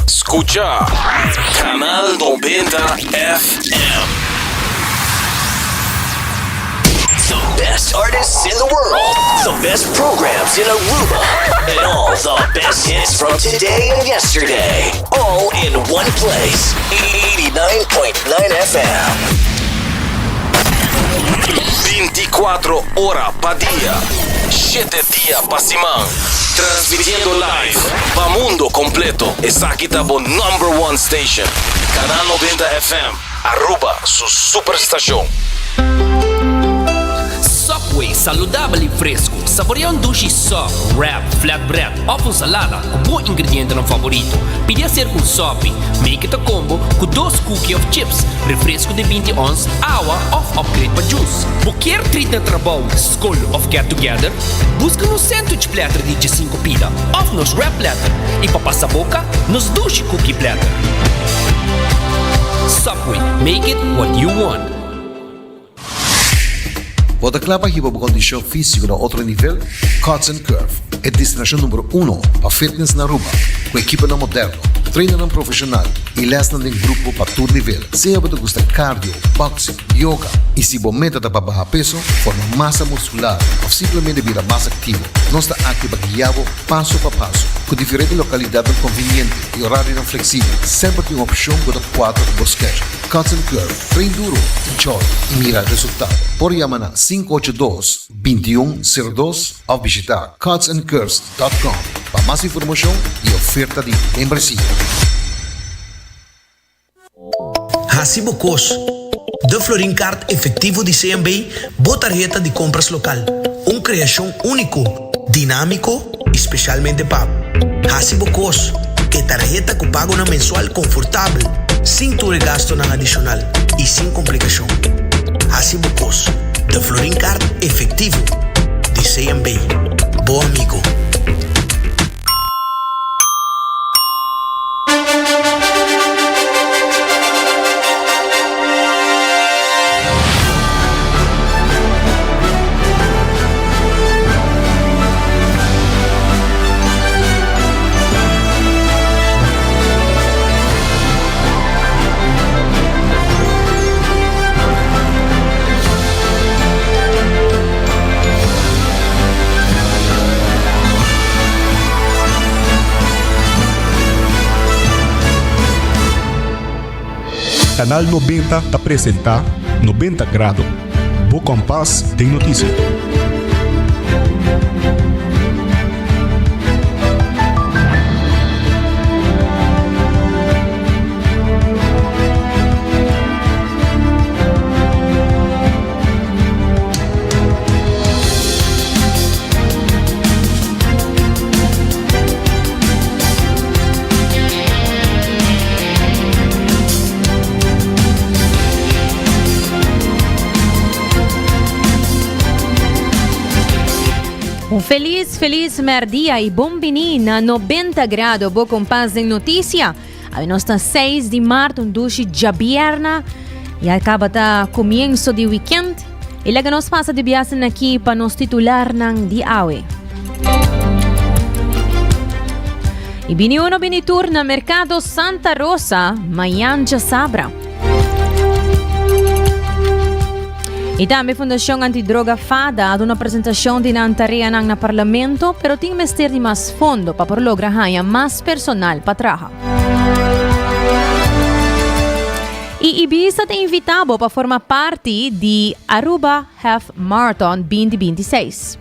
Scucha Canal 90 FM. The best artists in the world, the best programs in Aruba, and all the best hits from today and yesterday. All in one place. 89.9 FM. 24 ora pa dia, 7 dia pa siman. Transmitiendo live pa mundo completo. Esaki ta bo number one station. Canal 90 FM, Aruba su superstacion. Subway, saludabel y fresco. Saborea un dushi sub, wrap, flatbread of un salada cu bo ingredientenan favorito. Pidi hacer cu un sopi. Make it a combo cu dos cookie of chips, refresco di binti ons, awa of upgrade pa juice. Bo kier treat na trabou, scol of get together? Busca nos sandwich platter di djesinco pida of nos wrap platter y pa pasa boca, nos dushi cookie platter. Subway, make it what you want. Bo ta kla pa hiba bo kondishon físiko na otro nivel? Cuts and Curve, e destinashon number uno pa fitness na Aruba, ku ekiponan moderno, trainernan profeshonal i lèsnan den grupo pa tur nivel. Sea bo ta gusta cardio, boxing, yoga i si bo meta ta pa baha peso, forma masa muskular òf simplemente bira mas aktivo, nos ta aki pa guia bo paso pa paso. Ku diferente lokalidatnan konviniente i orarionan fleksibel, semper tin un opshon ku ta kuadra ku bo schedule. Cuts and Curve, train duro, enjoy i mira resultado. Por yama na 582 2102 òf bishita cutsandcurves dòt com pa mas informashon i oferta di membresia. Hasi bo kos. De Florin Card Efectivo di CMB, bo tarheta di compras local. Un creacion unico, dinamico y specialmente pa bo. Hasi bo kos. E tarheta cu pagonan mensual confortabel, sin tur e gastonan adicional y sin complicacion. Hasi bo kos. De Florin Card Efectivo di CMB. Bo amigo. Canal 90 ta presenta 90 Grado, bo kompas den noticia. Un feliz, feliz merdia y bon bini na 90 grado, bo kompas den noticia. Awe nos ta 6 di maart, un dushi djabierna. Ya acaba ta comienzo di weekend. Y laga nos pasa di biasen aki pa nos titularnan di awe. Y bini uno bini tur na Mercado Santa Rosa, mañan djasabra. Y tambe Fundacion Antidroga FADA a duna presentacion di nan tareanan na Parlamento, pero tin mester di mas fondo pa por logra haña mas personal pa traha. Y Ibiza ta invita bo pa forma parti di Aruba Half Marathon 2026.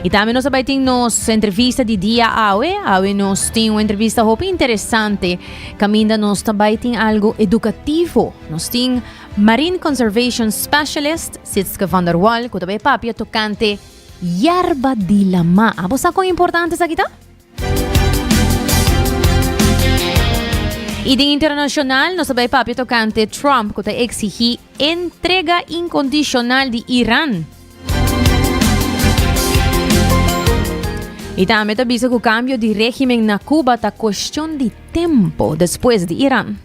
Y tambe nos a bay tin nos entrevista di dia awe. Awe nos tin un entrevista hopi interesante. Caminda nos ta bay tin algo educativo. Nos tin Marine Conservation Specialist Sietske van der Wal cu ta bay papia tocante yerba di lama. Abo sa con importante esaki ta? Y den internacional nos ta bay papia tocante Trump cu ta exigi entrega incondicional di Iran. Y tambe ta bisa cu cambio di regimen na Cuba ta cuestion di tempo despues di Iran.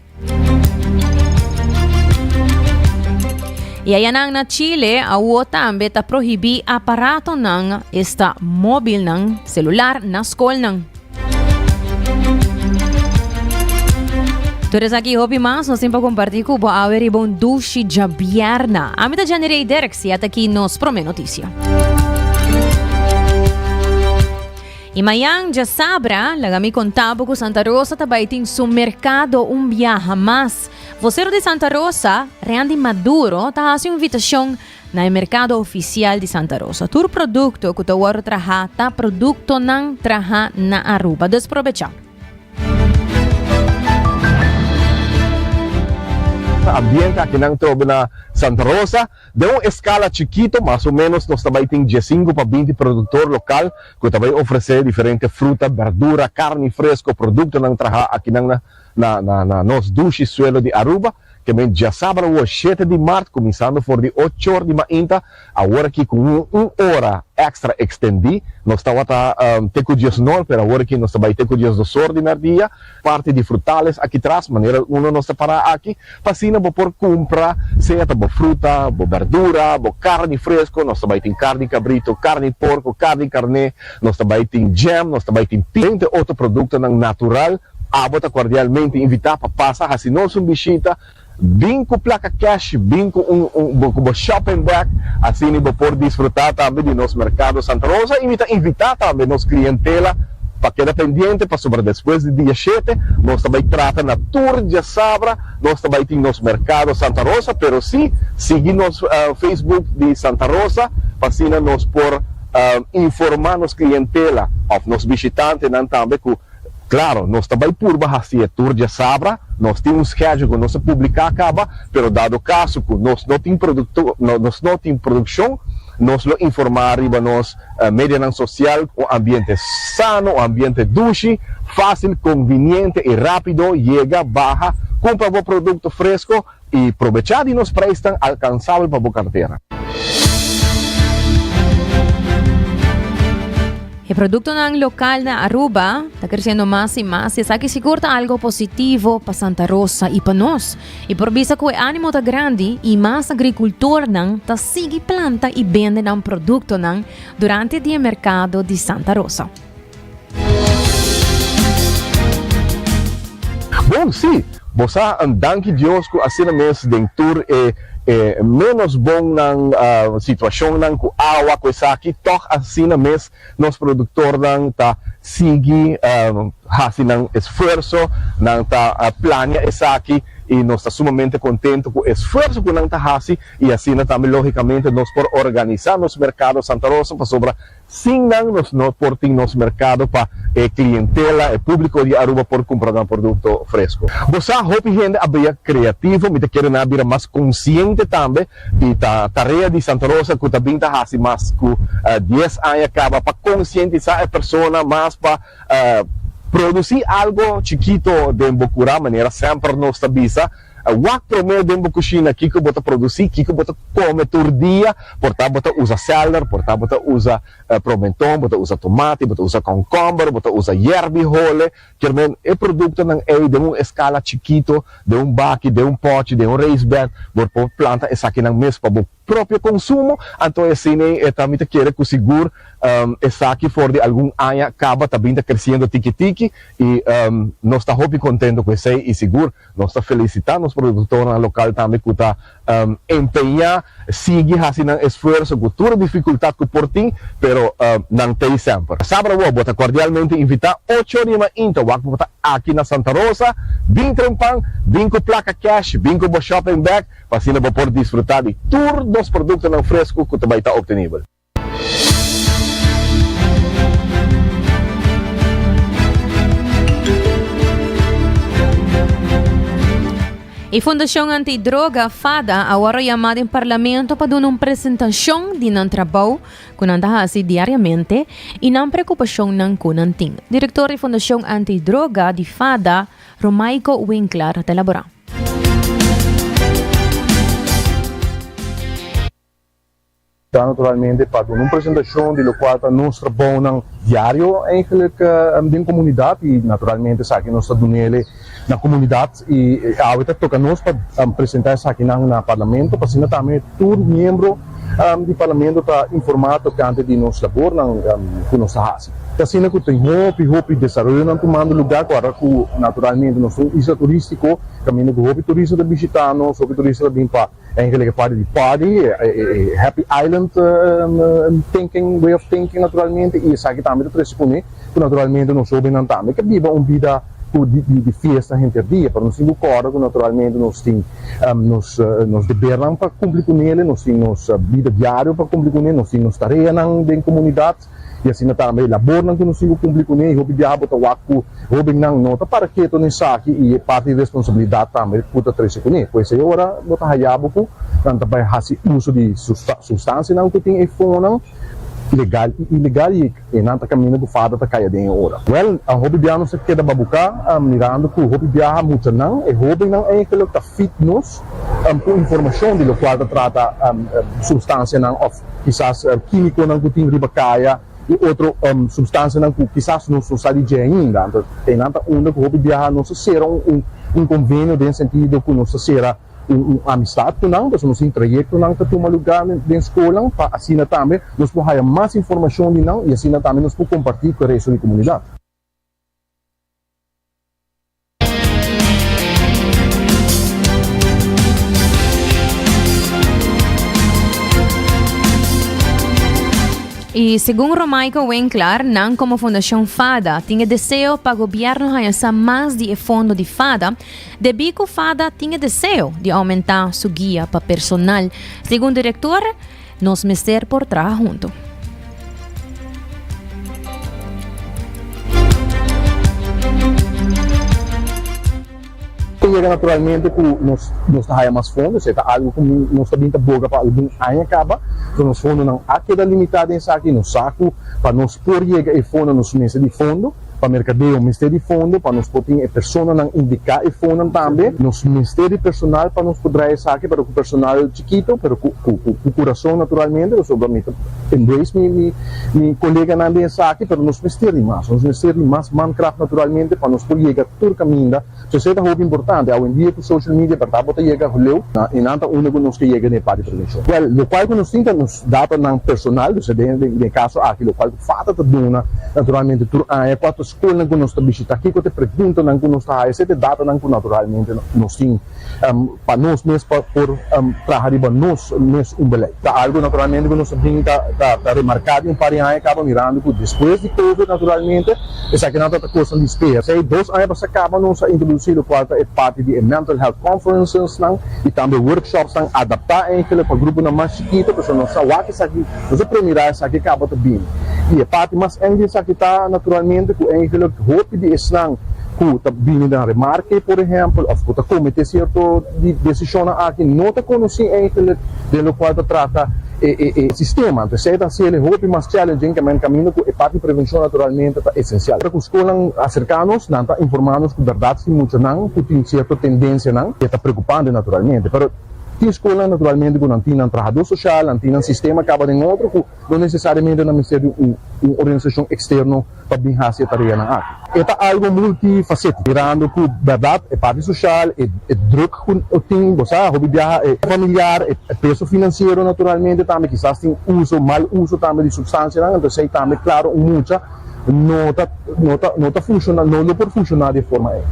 Y ayanan na Chile awo tambe ta prohibi aparatonan, esta mobilnan, celular na scolnan. Tur esaki hopi mas nos tin pa comparti cu bo awe riba un dushi djabièrna. Ami ta Jenny Ray Derks y ata aki nos prome noticia. Y mayan djasabra, laga mi conta bo cu Santa Rosa ta bay tin su mercado un biaha mas. Vocero di Santa Rosa, Randy Maduro, ta haci un invitacion na e mercado oficial di Santa Rosa. Tur producto cu ta wordo traha ta productonan traha na Aruba. Dus probecha. Ambiente akinan trobe na Santa Rosa. Den un escala chikito, mas o menos nos ta bay tin diesinco pa binti productor local cu ta bay ofrece diferente fruta, berdura, carni fresco, productonan traha akinan na na na na nos dushi suelo di Aruba. Ke men djasabra awor shete di mart kuminsando for di ochor di mainta, awor aki ku un un ora extra extendí, nos tabata te ku diesnor pero awor aki nos ta bai te ku diesdosor di merdia, parti di frutales aki tras manera uno nos ta pará aki, pa asina bo por kumpra sea ta bo fruta, bo berdura, bo karni fresko, nos ta bai tin karni kabrito, karni porko, karni karné, nos ta bai tin jam, nos ta bai tin diferente otro produktonan natural. Abo ta cordialmente invita pa pasa haci nos un bishita. Bin cu placa cash, bin cu un un cu bo shopping bag, asina bo por disfruta tambe di nos Mercado Santa Rosa y mi ta invita tambe nos clientela pa keda pendiente pasobra despues di dia shete nos ta bay trata na tur diasabra nos ta bay tin nos Mercado Santa Rosa pero si sigui nos Facebook di Santa Rosa pa asina nos por informa nos clientela of nos bishitantenan tambe cu Claro, nos ta bay purba hacié tur diasabra, nos tin un schedule cu nos a publica caba, pero dado caso cu nos no tin producto, nos no tin produccion, nos lo informa riba nos medianan social. Un ambiente sano, un ambiente dushi, facil, conviniente y rapido, yega, baha, cumpra bo producto fresco, I probechá di nos preisnan alkansabel pa bo kartera. E produktonan lokal na Aruba ta kresiendo mas i mas i esaki sigur ta algo positivo pa Santa Rosa i pa nos. I por bisa ku e animo ta grandi i mas agrikultornan ta sigui planta i bende nan produktonan durante di e merkado di Santa Rosa. Bon, sí, bo sa, danki Dios ku asina mes den tur e e ménos bonnan situashonnan ku awa ku esaki, tòg asina mes nos produktornan ta sigui hasi nan esfuerso, nan ta plania esaki i nos ta sumamente kontentu ku esfuerso ku nan ta hasi i asina tambe lógikamente nos por organisá nos merkado Santa Rosa pasobra Sin nan nos no por tin nos mercado pa e clientela, e publico di Aruba por cumpra nan producto fresco. Bo sa hopi hende a bria creativo, mi ta kere nan a bira mas consciente tambe y ta tarea di Santa Rosa cu ta bin ta haci mas cu dies aña caba pa conscientisa e persona mas pa produci algo chikito den bo cura manera semper nos ta bisa. Wak promé den bo kushina kiko bo ta produsí, kiko bo ta kome tur dia. Por ta bo ta usa sèlder, por ta bo ta usa promenton, bo ta usa tomati, bo ta usa kònkòmber, bo ta usa yèrbi hole. Kier men e produktonan ei den un eskala chikito, den un baki, den un pòchi, den un reisbèd, bo por planta esakinan mes pa bo propio konsumo. Anto esei e ta mi ta kere ku sigur esaki for di algun aña kaba ta bin ta kresiendo tiki tiki i nos ta hopi kontento ku esei i sigur Nos ta felicita nos productornan local tambe cu ta empeña sigui haci nan esfuerzo cu tur e dificultad cu por tin, pero nan t'ey semper. Sabra awor bo ta cordialmente invita ocho ora y mainta wak bo ta aki na Santa Rosa, bin trempan, bin cu placa cash, bin cu bo shopping bag pa asina bo por disfruta di tur nos productonan fresco cu ta bay ta obtenibel. E Fundacion Antidroga, fada, a wòrdu yamá den Parlamento pa duna un presentashon di nan trabou ku nan ta hasi diariamente i nan preokupashonnan ku nan tin. Direktor di Fundacion Antidroga di fada, Romaico Winklaar, ta elaborá. Ta naturalmente pa duna un presentacion di locual ta nos trabounan diario eigenlijk den comunidad y naturalmente esaki nos ta dunele na comunidad y awe ta toca nos pa presenta esakinan na Parlamento pa asina tambe tur miembro di Parlamento ta informa tocante di nos labornan cu nos ta haci. Ta asina ku tin hopi hopi desaroyonan tumando lugá ku ora ku naturalmente nos ta un isla turístiko kaminda ku hopi turista ta bishitá nos, hopi turista ta bin pa eigenlijk e parti di party, e happy island thinking, way of thinking naturalmente i esaki tambe ta trese kuné ku naturalmente nos hóbennan tambe ke biba un bida ku di fiesta henter dia, pero nos tin ku kòrda ku naturalmente nos tin nos nos debernan pa kumpli kunele, nos tin nos bida diario pa kumpli kuné, nos tin nos tareanan den komunidat. I asina tambe e labornan ku nos tin ku kumpli kuné i hopi biaha bo ta wak ku hóbennan no ta para keto na esaki i e parti di responsabilidat tambe ku ta trese kuné. Pues e ora bo ta haya bo ku nan ta bai hasi uso di sustansianan ku tin e fonnan legal i ilegal i e nan ta kaminda ku fada ta kaya den e ora. Wèl, hopi biaha nos ta keda babuká mirando ku hopi biaha muchanan, e hóbennan eigenlik ta fit nos ku informashon di lokual ta trata sustansianan òf Kisas kímikonan ku tin riba kaya i otro supstansianan ku kisas nos no sa di dje ainda. Anto einan ta unda ku hopi biaha nos ta sera un konvenio den sentido ku nos ta sera un amistat ku nan, pasobra nos tin trayektonan ta tuma lugá den skolnan pa asina tambe nos por haya mas informashon di nan i asina tambe nos por kompartí ku e resto di komunidat. Y segun Romaico Winklar, nan como Fundacion FADA tin e deseo pa gobierno haya sa mas di e fondo di FADA, debí cu FADA tin e deseo di aumenta su guia pa personal. Segun director, Nos mester por traha hunto. Ta yega naturalmente ku nos nos ta haya mas fondo, esei ta algu ku nos ta bin ta boga pa algun aña kaba, so nos fondonan a keda limitá den esaki, nos sa ku pa nos por yega e fondo nos mester di fondo. Pa merkadeo mester di fondo pa nos por tin e personanan indiká e fonnan tambe. Nos mester di personal pa nos por draai esaki, pero ku personal chikito, pero ku ku ku kurason naturalmente, pasobra mi ta embrace mi mi mi koleganan den esaki, pero nos mester di mas. Nos mester di mas mankracht naturalmente pa nos por yega tur kaminda. So esei ta hopi importante. Awendia ku social media bèrdat bo ta yega leu i nan ta unda ku nos ke yega den e parti prevenshon. Wèl, lokual ku nos tin ta nos datanan personal, dus den den e kaso aki lokual ku fata ta duna naturalmente tur aña kua ta skolnan ku nos ta bishita, kiko ta e preguntanan ku nos ta haya, esei ta e datanan ku naturalmente nos tin pa nos mes pa por traha riba nos mes un beleid. Ta algu naturalmente ku nos a bin ta ta remarká di un par di aña kaba mirando ku despues di covid naturalmente esakinan ta ta kosnan di spera. Esei dos aña pasa kaba nos a introdusí lokual ta e parti di e mental health conferencesnan i tambe workshopsnan adaptá eigenlijk pa gruponan mas chikito pasobra nos a wak esaki nos a premirá esaki kaba ta bini. I e parti mas eng di esaki ta naturalmente ku eigenlijk hopi di esnan ku ta bini den remarke por ehèmpel òf ku ta kometé sierto di desishonnan aki no ta konosí eigenlijk den lokual ta trata e e sistema. Anto esei ta hasi el hopi mas challenging ke men kaminda ku e parti prevenshon naturalmente ta esensial. Ora ku skolnan aserká nos, nan ta informá nos ku bèrdat si muchanan ku tin sierto tendensianan, e ta preokupante naturalmente. Pero tin skolnan naturalmente ku nan tin nan trahadó soshal, nan tin nan sistema kaba den otro ku no nesesariamente nan mester di un organisashon eksterno pa bin hasi e tareanan aki. E ta algo multifacetic, mirando cu berdad e parti social, e e druk cu tin, bo sa, hopi biaha e familiar, e peso financiero naturalmente tambe, kisas tin uso, mal uso tambe di substancianan, entonces esey tambe claro un mucha no ta no ta no ta funciona, no lo por funciona di e forma ey.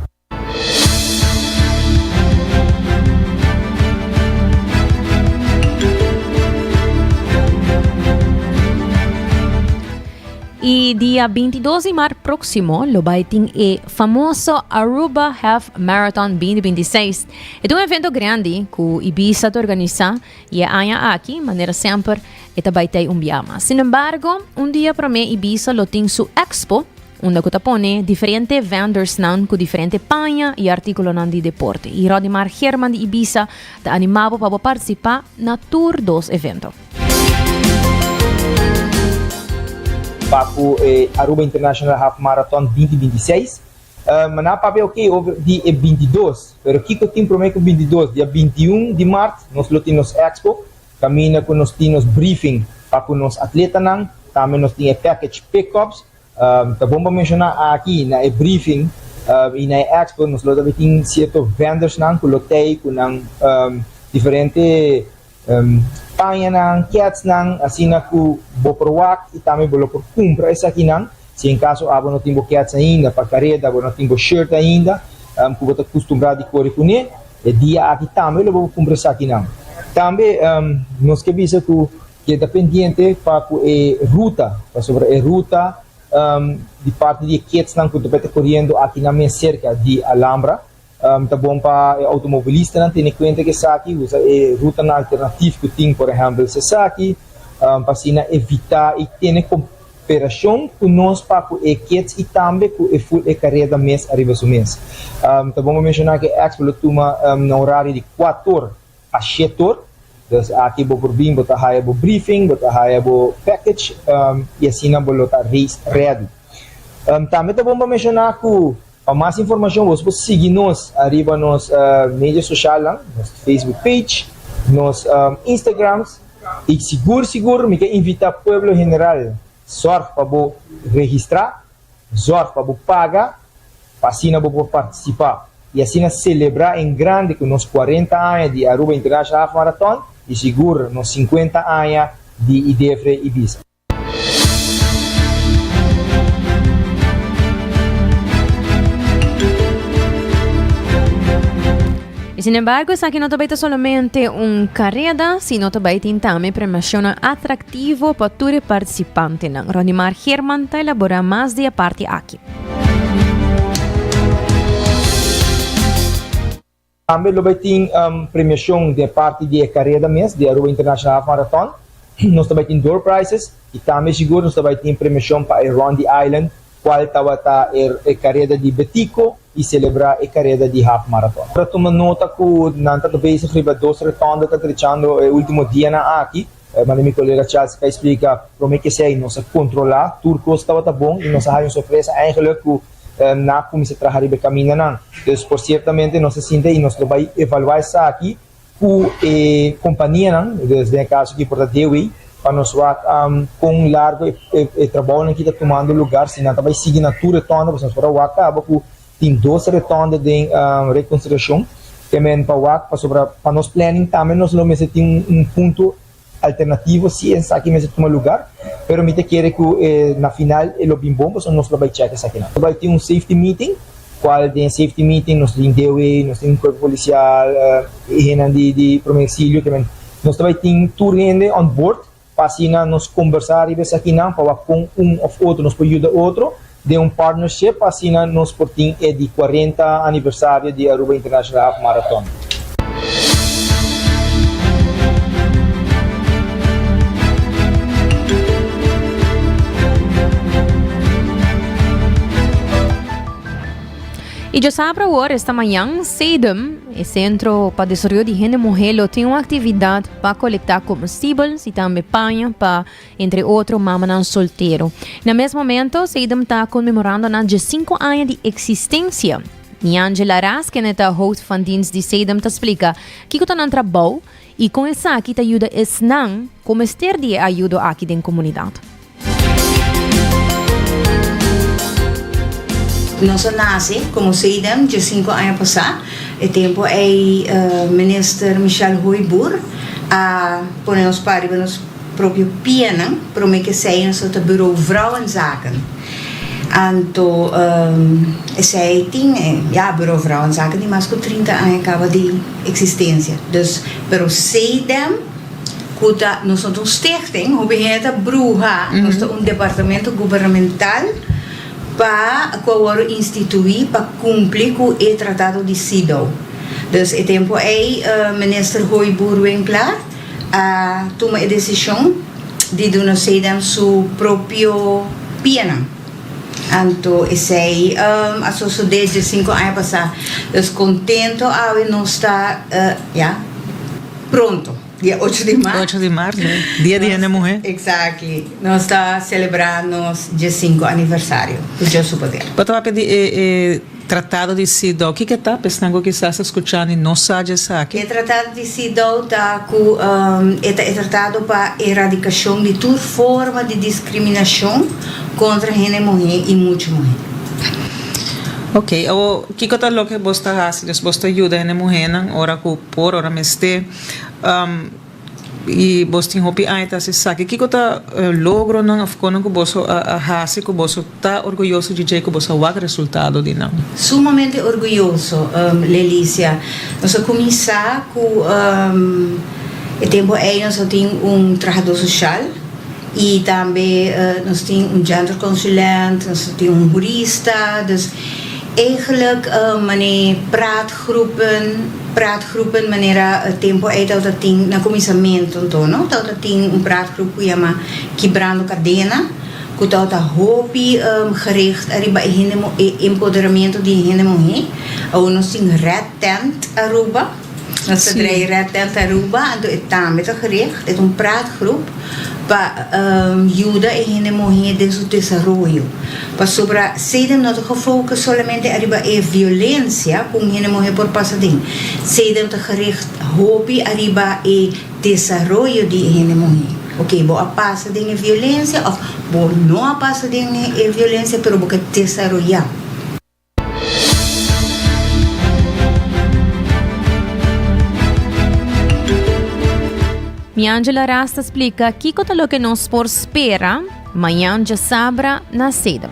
Y dia 22 di maart próximo lo bai tin e famoso Aruba Half Marathon 2026. E ta un evento grandi cu Ibisa ta organisa y e aña aki, manera semper, e ta bai tei un bia mas. Sin embargo, un dia prome Ibisa lo tin su expo Unda ku ta pone diferente vendorsnan ku diferente paña i artíkulonan di deporte. I Rodimar Geerman di Ibisa ta animá bo pa bo partisipá na tur dos evento. Pa ku e Aruba International Half Marathon binti binti i seis. Ma nan a papia oke over di e binti dos, pero kiko tin prome ku binti dos? Dia binti un di mart nos lo tin nos expo kaminda ku nos tin nos briefing pa ku nos atletanan, tambe nos tin e package pickups. Ta bon pa menshoná aki na e briefing i na e expo nos lo tambe tin sierto vendorsnan ku lo tei ku nan diferente pañanan, ketsnan, asina ku bo por wak i tambe bo lo por kumpra esakinan. Si en kaso abo no tin bo kèts ainda pa kareda, bo no tin bo shirt ainda ku bo ta kustumbrá di kore kuné, e dia aki tambe lo bo por kumpra esakinan. Tambe nos ke bisa ku keda pendiente pa ku e ruta, pasobra e ruta di parti di e ketsnan ku ta bai ta koriendo akinan mes serka di Alhambra, Ta bon pa e outomobilistanan tene kuenta ku esaki, usa e rutanan alternatif ku tin, por ehèmpel esaki, pa asina evitá i tene koperashon ku nos pa ku e kets i tambe ku e ful e kareda mes ariba su mes. Ta bon pa menshoná ku e èkspo lo tuma na orario di kuator pa shetor, dus aki bo por bin, bo ta haya bo briefing, bo ta haya bo package i asina bo lo ta race ready. Tambe ta bon pa menshoná ku Pa mas informacion bos por sigui nos ariba nos media socialnan, nos Facebook page, nos Instagrams y sigur sigur mi ke invita pueblo general zorg pa bo registra, zorg pa bo paga pa asina bo por participa y asina celebra en grande cu nos cuarenta aña di Aruba International Half Marathon y sigur nos cincuenta aña di Idefre Ibisa. Y sin embargo, esaki no ta bay ta solamente un careda, sino ta bay tin tambe premiacionnan atractivo pa tur e participantenan. Ronimar Geerman ta elabora mas di e parti aki. Tambe lo bay tin premiacion den parti di e careda mes di Aruba International Half Marathon. Nos ta bay tin door prizes y tambe sigur nos ta bay tin premiacion pa e Run the Island cual tabata e careda di Betico y celebra e careda di Half Marathon. Por a tuma nota cu nan ta bezig riba dos rotonde ta trechando e ultimo dianan aki. Manera mi colega Charles a splica prome cu esey nos a controla tur cos tabata bon y nos a haya un sorpresa eigenlijk cu nan a cuminsa traha riba e camindanan. Dus por ciertamente nos a sinta y nos lo bay evalua esaki cu e companianan, dus den e caso aki por ta DW, pa nos wak con largo e trabounan aki ta tumando lugar, si nan ta bay sigui na tur rotonda, pasobra nos por a wak caba cu tin dos rotonda den reconstruccion, te men pa wak pasobra pa nos planning tambe nos lo mester tin un punto alternativo si esaki mester tuma lugar, pero mi ta kere cu na final e lo bin bon pasobra nos lo bay check esakinan. Lo bay tin un safety meeting, cual den e safety meeting nos tin DOE, nos tin cuerpo policial, e hendenan di primer auxilio, te men nos ta bay tin tur hende on board pa asina nos combersa riba esakinan pa wak con un of otro nos por yuda otro den un partnership pa asina nos por tin e di cuarenta aniversario di Aruba International Half Marathon. Y djosabra awor esta mañan, Sedum, e Centro pa Desaroyo di Hende Muhe lo tin un actividad pa colecta comestibel y tambe paña pa entre otro mamanan soltero. Na mes momento, Sedum ta conmemorando nan djesinco aña di existencia. Miangela Ras, kende ta hoofd van dienst di Sedum, ta splica kico ta nan trabou y con esaki ta yuda esnan cu mester di e ayudo aki den comunidad. Nos a nace como CEDEM djesinku aña pasá. E tempo ei Minister Michelle Hooyboer a pone nos pa riba nos propio pianan. Prome ke esei nos tabata Bureau Vrouwenzaken. Anto esei tin, ya, Bureau Vrouwenzaken tin mas ku trinta aña kaba di eksistensia. Dus, pero CEDEM. Ku ta, nos no ta un stichting, hopi hende ta bruha, nos ta un departamento gubernamental pa ku a wòrdu instituí pa kumpli ku e tratado di CEDAW. Dus e tempu ei Minister Hooyboer Winklaar a tuma e desishon di duna CEDEM su propio pianan. Anto esei a sosodé djesinku aña pasá. Dus kontento awe nos ta, ya. Pronto, dia ocho di mart. Ocho di mart, dia di hende muhé. Exactly. Nos ta celebra nos diescinco aniversario, cu Dios su poder. Bo ta papia di e e tratado di CEDAW. Kiko ta? Pa esnan cu kisas ta scuchando y no sa dje esaki. E tratado di CEDAW ta cu e ta e tratado pa eradicacion di tur forma di discriminacion contra hende muhé y mucha muhé. Ok, awor kiko ta loke bos ta haci? Dus bos ta yuda hende muhénan ora cu Por ora mester. I bos tin hopi aña ta hasi esaki. Kiko ta logronan òf konan ku boso a hasi ku boso ta orguyoso di dje ku boso a wak resultado di nan? Sumamente orguyoso, Lelicia. Nos a kuminsá ku e tempu ei nos a tin un trahadó soshal i tambe nos tin un genderconsulent, nos tin un hurista. Dus eigenlijk manera praatgroepen, praatgroepen manera e tempu ei tabata tin na kuminsamentu anto no, tabata tin un praatgroep ku yama Kibrando Kadena. Ku tabata hopi gericht ariba e hende e empoderamiento di e hende muhé. Awor nos tin Red Tent Aruba. Nos ta drei Red Tent Aruba, anto e tambe ta gericht. E ta un praatgroep pa yuda e hende muhé den su desaroyo. Pasobra Sedem no ta gefocus solamente ariba e violencia ku un hende muhé por pasa den. Sedem ta gericht hopi ariba e Desaroyo di e hende muhé. Ok, bo a pasa den e violencia of bo no a pasa den e violencia pero bo ke desaroyá. Miangela Ras ta splika kiko ta loke nos por spera mañan djasabra na Sedum.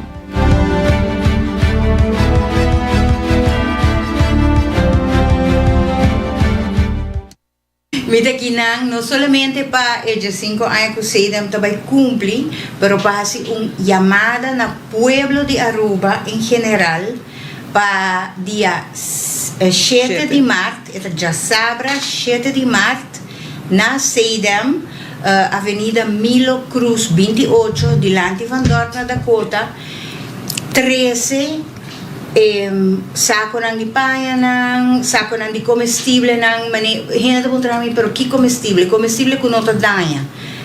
Mi ta kinan no solamente pa e djasinko aña ku Sedem ta bai kumpli, pero pa hasi un yamada na pueblo di Aruba en general pa dia shete di mart, e ta djasabra shete di mart, na Sedem, Avenida Milo Cruz 28, dilanti Van Dort na Dakota, trese. E saconan di pañanan, saconan di comestiblenan, mane hende ta puntra mi, pero ki comestible? Comestible cu no ta daña,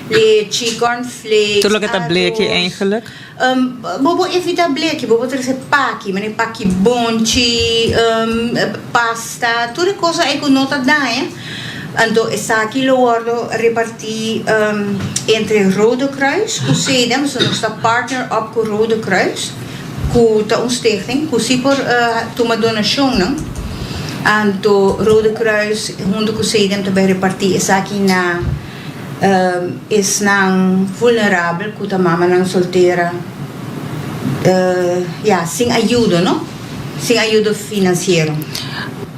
lechi, cornflakes, Tur loke ta bleki aros. eigenlijk. Bo por evita bleki, bo por trece paki, mane paki bonchi, pasta, tur e cosa ey cu no ta daña. Anto esaki lo wordo reparti entre Rode Kruis cu Sedem, pasobra nos ta partner up cu Rode Kruis. Ku ta un stichting ku si por tuma donashonnan, anto Rode Kruis huntu ku Sedem ta bai repartí esaki na esnan vulnerabel ku ta mamanan soltera, ya, sin ayudo no, sin ayudo finansiero.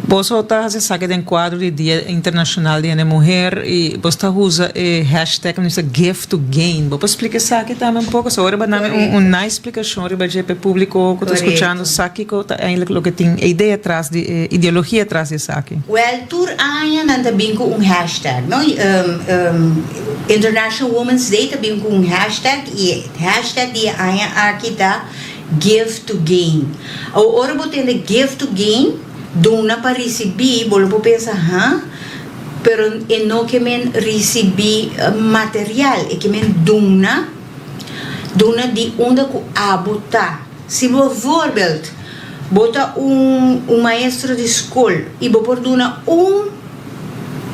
Boso ta hasi esaki den kuadro di Dia Internashonal di Hende Muher i bos ta usa e hashtag nos ta Give to Gain. Bo por splika esaki tambe un poko? So ora bo dami un nice splikashon riba dje pa e públiko ku ta skuchando sa kiko ta eindelijk loke tin e idea tras di e ideologia tras di esaki. Wèl tur aña nan ta bin ku un hashtag no. International Women's Day ta bin ku un hashtag i e hashtag di e aña aki ta Give to Gain. Awor ora bo tende Give to Gain, Duna pa risibí, bo lo por pensa, Ha? Pero e no ke men risibí material, e ke men duna, duna di unda ku abo ta. Si bijvoorbeeld bo ta un un maestro di skol i bo por duna un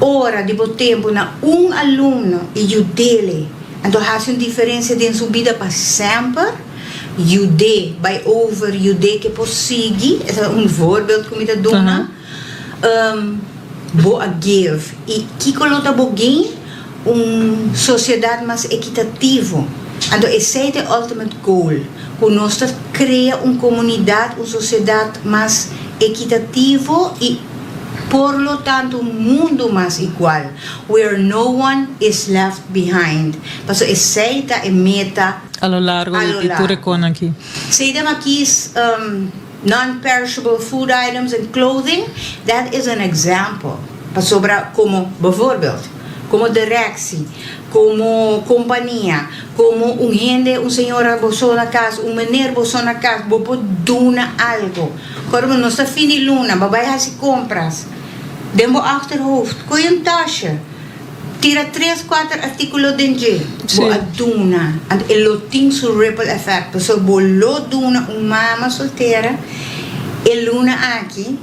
ora di bo tempu na un alumno i yud'é, anto hasi un diferensia den su bida pa semper. Yud'é bai over, yud'é ke por sigui, e ta un voorbeeld ku mi ta duna, bo a give. I kiko lo ta bo gain? Un sosiedat mas ekitativo. Anto esei ta e ultimate goal, ku nos ta krea un komunidat, un sosiedat mas ekitativo i por lo tanto un mundu mas igual, where no one is left behind. Pasobra esei ta e meta. A lo largo A lo di tur e largo. konan aki. Sedem a kies non-perishable food items and clothing, that is an example. Pasobra komo, bijvoorbeeld, komo directie, komo kompania, komo un hende, un señora bo so na kas, un meneer bo so na kas, bo por duna algo. Kòrda nos ta fin di luna, bo bai hasi kompras, den bo achterhoofd, koe un tasje. Tira tres kuater artíkulo den dje, bo a duna, anto e lo tin su ripple effect, pasobra bo lo duna un mama soltera e luna aki,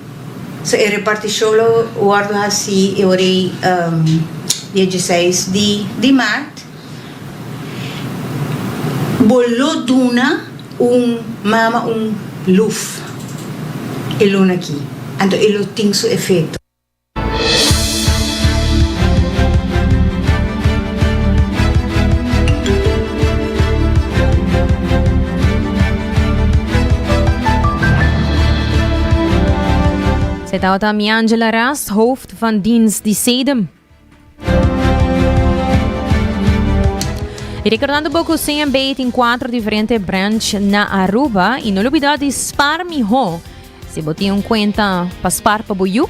so e repartishon lo wòrdu hasí e ora ei dia dieseis di di mart, bo lo duna un mama un luf e luna aki, anto e lo tin su efekto. Esei tabata Miangela Ras, hoofd van dienst di Sedem. Y recordando bo cu CMB tin cuatro diferente branch na Aruba y no lubida di spaar miho. Si bo tin un cuenta pa spaar pa bo yu,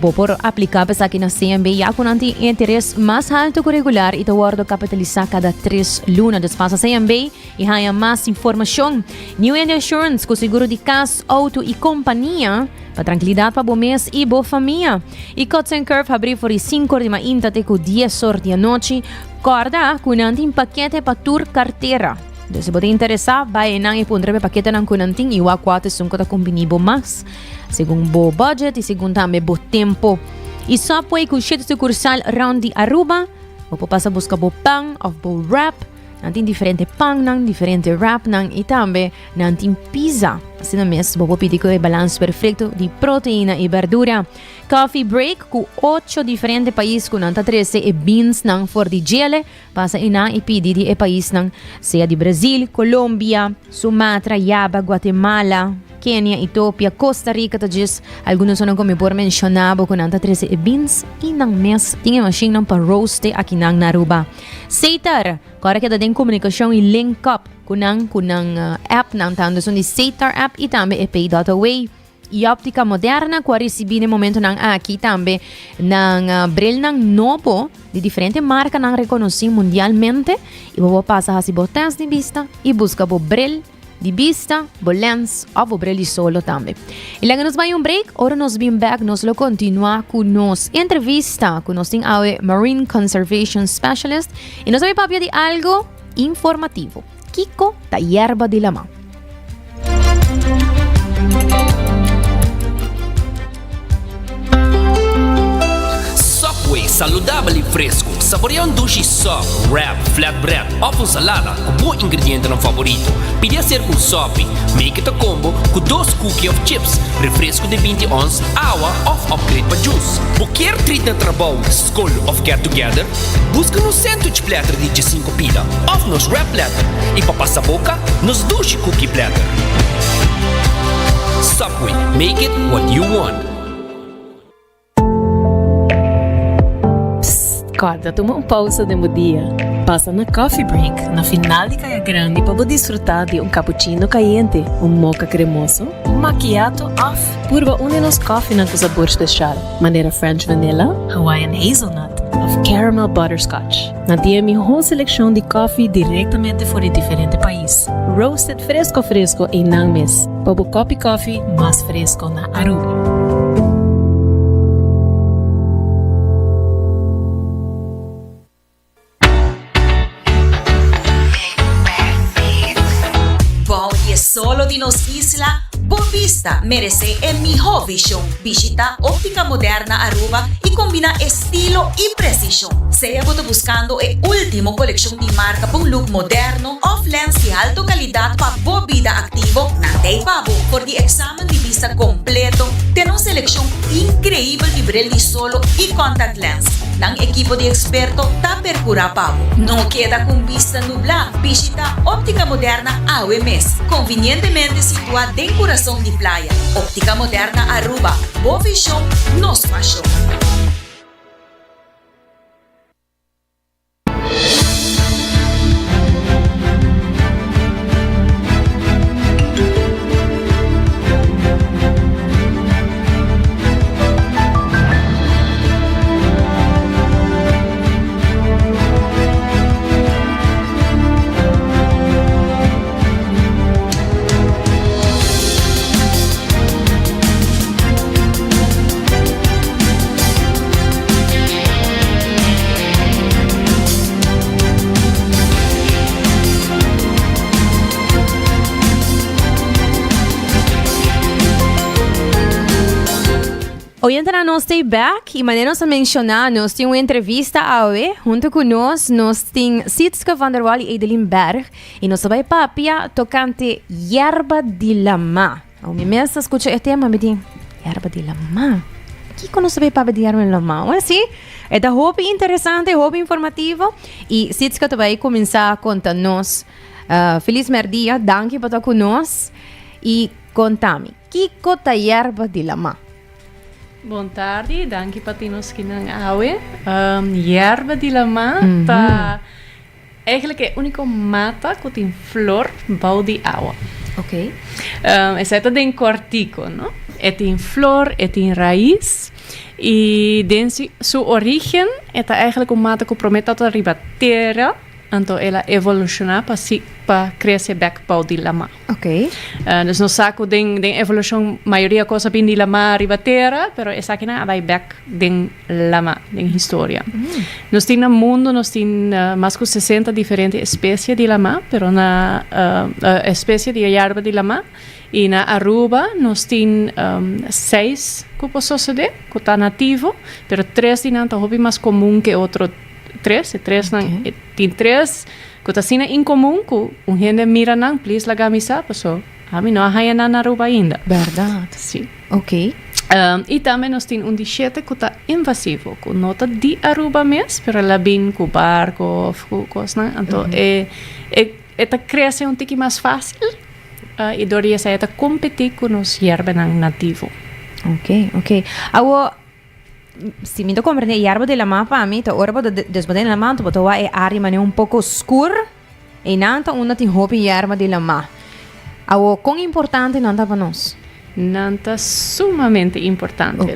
bo por aplica pa esaki na CMB ya cu nan tin interes mas halto cu regular y ta wordo capitalisa cada tres luna. Dus pasa CMB y haya mas informacion. New End Assurance cu seguro di cas, auto y compania pa trankilidad pa bo mes y bo famia. Y Cuts and Curve habri for di 5 or di mainta te cu 10 or di anochi. Corda cu nan tin pakete pa tur cartera. Dus si bo ta interesa, bai einan y puntra pa e paketenan cu nan tin y wak cua ta esun cu ta cumbini bo mas, segun bo budget y segun tambe bo tempo. Y Subway cu shete sucursal rond di Aruba, bo por pasa busca bo pan of bo wrap. Nan tin diferente pannan, diferente wrapnan y tambe nan tin pizza. Asina mes bo por pidi cu e balans perfecto di proteina y berdura. Coffee break cu ocho diferente pais cu nan ta trece e beansnan for di djele. Pasa eynan y pidi di e paisnan, sea di Brazil, Colombia, Sumatra, Java, Guatemala, Kenia, Ethiopia, Costa Rica ta djis algun esonan cu mi por menciona bo cu nan ta trece e beans y nan mes tin e machinenan pa roaste akinan na Aruba. Setar, ku ora keda den komunikashon i link up ku nan ku nan appnan tantu esun di Setar app i tambe e Pay dot Away. I Optica Moderna ku a risibí den momentonan aki tambe nan brilnan nobo di diferente markanan rekonosí mundialmente i bo por pasa hasi bo tèst di bista i buska bo bril Di bista, bo lens of bo bril di solo tambe. Y laga nos bai un break, ora nos bin back nos lo continua cu nos entrevista cu nos tin awe Marine Conservation Specialist y nos a bai papia di algo informativo. Kico ta yerba di lama? Subway, saludabel y fresco. Saborea un dushi sub, wrap, flatbread of un salada cu bo ingredientenan favorito. Pidi hacer un sopi. Make it a combo cu dos cookie of chips, refresco di binti ons, awa of upgrade pa juice. Bo kier treat na trabou, scol of get together? Busca nos sandwich platter di diesinco pida of nos wrap platter y pa pasa boca, nos dushi cookie platter. Subway, make it what you want. Psst, kòrda tuma un pousa den bo dia. Pasa na Coffee Break na final di Kaya Grandi pa bo disfrutá di un cappuccino kayente, un mocha kremoso, un macchiato òf purba un di nos kòfinan ku sabor speshal, manera French Vanilla, Hawaiian Hazelnut òf Caramel Butterscotch. Nan tin e mihó selekshon di kòfi direktamente for di diferente pais, roasted fresko fresko einan mes, pa bo kòpi kòfi mas fresko na Aruba. Bou di e solo di nos isla, bo bista meresé e mihó vishon. Bishita Óptica Moderna Aruba y combina estilo y precision. Sea bo ta buscando e ultimo coleccion di marca pa un look moderno of lens di alto calidad pa bo bida activo, nan t'ey pa bo. For di examen di bista completo te nos seleccion increibel di bril di solo y contact lens, nan ekipo di experto ta percura pa bo. No keda cu un bista nubla, bishita Óptica Moderna awe mes, convinientemente situa den curason di playa. Óptica Moderna Aruba, bo vision, nos pasion. Oyentenan nos ta back y manera nos a menciona nos tin un entrevista awe hunto cu nos nos tin Sietske van der Wal y Edeline Berg y nos ta bay papia tocante yerba di lama. Awo mi mes a scucha e tema mi di yerba di lama kico nos ta bay papia di yerba di lama? Well si e ta hopi interesante hopi informativo y Sietske ta bay cuminsa conta nos. Feliz merdia danki pa ta cu nos y conta mi kico ta yerba di lama? Bon tardi, danki pa tin nos kinan awe. Yerba di lamá ta eigenlijk e úniko mata ku tin flor bou di awa. Ok. Esei ta den kòrtiku, no? E tin flor, e tin rais i den su orígen e ta eigenlijk un mata ku promé tabata riba tera. Anto el a evolushoná pa si pa krese bèk bou di lamá. Ok. Dus nos sa ku den den evolushon mayoria kos a bin di lamá riba tera, pero esakinan a bai bèk den lamá, den historia. Nos tin na mundu nos tin mas ku sesenta diferente espesie di lamá, pero na espesie di e yarba di lamá, i na Aruba nos tin seis ku por sosodé, ku ta nativo, pero tres di nan ta hopi mas komun ke otro. Tres, e tresnan, e tin tres ku ta asina inkomun ku un hende mira nan, please laga mi sa, paso ami no a haña nan na Aruba ainda. Bèrdat? Sí. Oké. I tambe nos tin un di shete ku ta invasivo, ku no ta di Aruba mes, pero el a bin ku barko òf ku kosnan, anto e e ta krese un tiki mas fásil i dor di esei e ta kompetí ku nos yerbanan nativo. Oké, oké. Awor, Si mi ta comprende e yerba di lama pa mi ta ora bo ta des bo ta den lama bo ta wak e area manera un poco scur einan ta unda tin hopi yerba di lama. Awo con importante nan ta pa nos? Nan ta sumamente importante.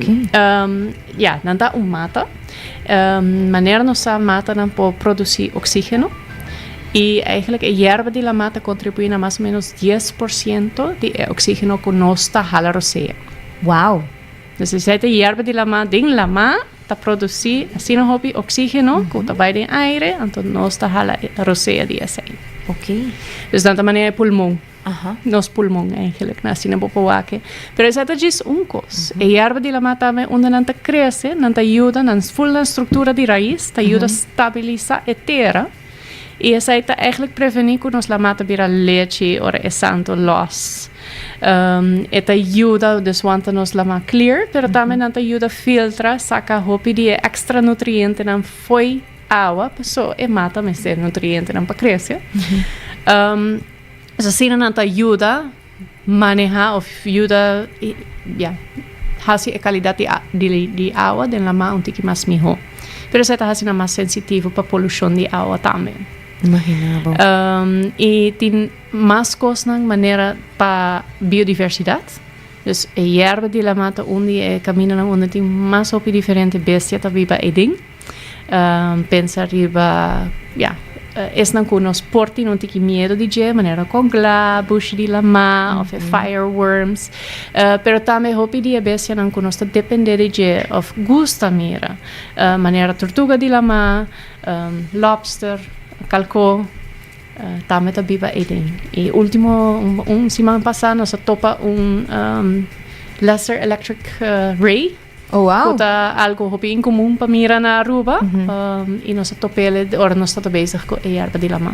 Ya, nan ta un mata. Manera nos sa matanan por produci oxigeno y eigenlijk e yerba di lama ta contribui na mas o menos 10% di e oxigeno cu nos ta hala rosea. Wow! Dus esei ta yerba di lamá. Den lamá ta produsí asina hopi oksígeno ku ta bai den aire, anto nos ta hala e rosea di esei. Oké. Dus nan ta manera e pulmon. Nos pulmon eigenlijk, na asina bo por wak e. Pero esei ta djis un kos. E yerba di lamá tambe unda nan ta krese, nan ta yuda, nan ful nan struktura di rais ta yuda stabilisá e tera. I esei ta eigenlijk prevení ku nos lamá ta bira lechi ora e santu lòs. E ta yuda dus wanta nos lamá clear, pero tambe nan ta yuda filtra, saka hopi di e èkstra nutrientenan fo'i awa, paso e mata mester nutrientenan pa krese. Dus asina nan ta yuda maneha of yuda ya hasi e kalidat di di awa den lamá un tiki mas mihó. Pero esei ta hasi nan mas sensitivo pa polushon di awa tambe. Imagina bo. I tin mas kosnan manera pa biodiversidat. Dus e yerba di lamá ta un di e kamindanan unda tin mas hopi diferente bestia ta biba eiden. Pensa riba, ya, esnan ku nos por tin un tiki miedu di dje, manera kongla, bushi di lamá òf e fireworms. Pero tambe hopi di e bestianan ku nos ta dependé di dje òf gusta mira, manera tortuga di lamá, lobster, kalkó, tambe ta biba eiden. I último, un siman pasá nos a topa un lesser electric ray. Oh, wow. Ku ta algo hopi inkomun pa mira na Aruba. I nos a top'el ora nos tabata bezig ku e yerba di lama.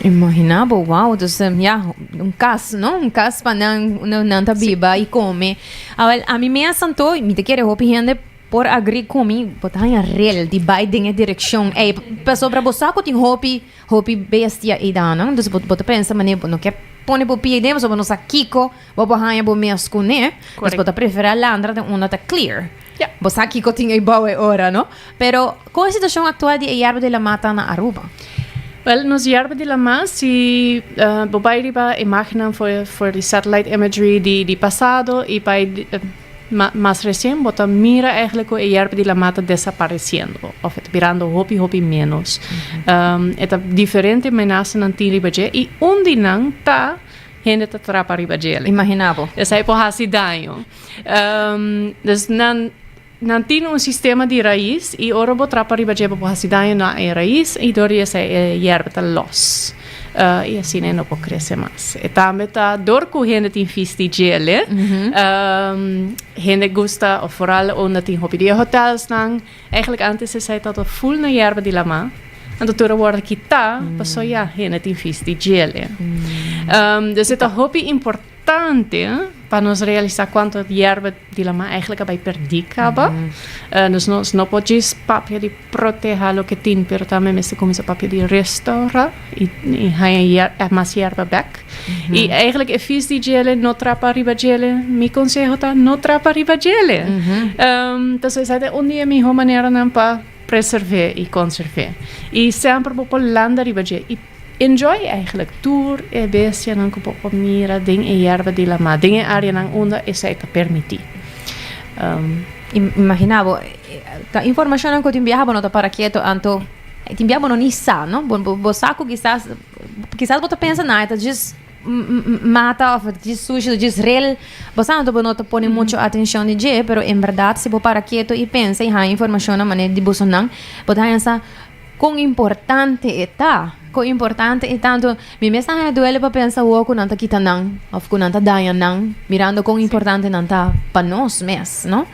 Imagina bo, wow. Dus ya, un kas, no? Un kas pa nan, nan ta biba i kome. Awel, ami mes anto, mi ta kere hopi hende por agree ku mi, bo ta haña rel di bai den e direkshon ei. Pasobra bo sa ku tin hopi, hopi bestia eidanan. Dus bo ta pensa manera bo no ke pone bo pia ei den pasobra bo no sa kiko. Bo por haña bo mes kuné. Dus bo ta preferá landra den unda ta clear. Ja. Bo sa kiko tin ei bou e ora, no? Pero, kon e situashon aktual di e yerba di lamá ta na Aruba? Wel, nos yerba di lamá, si bo bai riba imágennan for for di satellite imagery di di pasado i bai mas resien, bo ta mira eigenlijk ku e yerba di lamá ta desaparesiendo òf e ta birando hopi hopi ménos. E ta diferente menasanan tin riba dje i un di nan ta Hende ta trapa riba djele. Imagina bo. Esei por hasi daño. Dus nan nan tin un sistema di rais i ora bo trapa riba dje bo por hasi daño na e rais i dor di esei e yerba ta los. I asina e no por krese mas. E tambe ta dor ku hende tin vis di djele, hende gusta of foral unda tin hopi di e hotelsnan. Eigenlijk antes esei tabata ful na yerba di lamá. Anto tur a wòrdu kitá pasobra ya hende tin vis di djele. Dus e ta hopi importante. importante pa nos realisa cuanto yerba di lama eigenlijk a bay perdi caba. Dus nos no por djis papia di proteha loke tin, pero tambe mester cuminsa papia di restaura y haña mas yerba bek. Y eigenlijk e vis di djele no trapa riba djele, mi conseho ta no trapa riba djele. Entonces esei ta un di e miho maneranan pa preserve y conserve. Y semper bo por landa riba dje y enjoy eigenlijk tur e bestianan ku bo por mira den e yerba di lama, den e areanan unda esei ta permití. Imagina bo, ta informashonnan ku tin biaha bo no ta para keto, anto tin biaha bo no ni sa, no? Bo bo sa ku kisas kisas bo ta pensa na e ta djis mata òf djis sushi òf djis rel, bo sa anto bo no ta pone mucho atenshon di dje, pero en bèrdat si bo para keto i pensa i haña informashonnan manera di bosonan, bo ta haña sa Kon importante e ta? Kon importante e ta? Anto, mi mes ta haña duele pa pensa awor ku nan ta kita nan òf ku nan ta daña nan, mirando kon importante nan ta pa nos mes, no?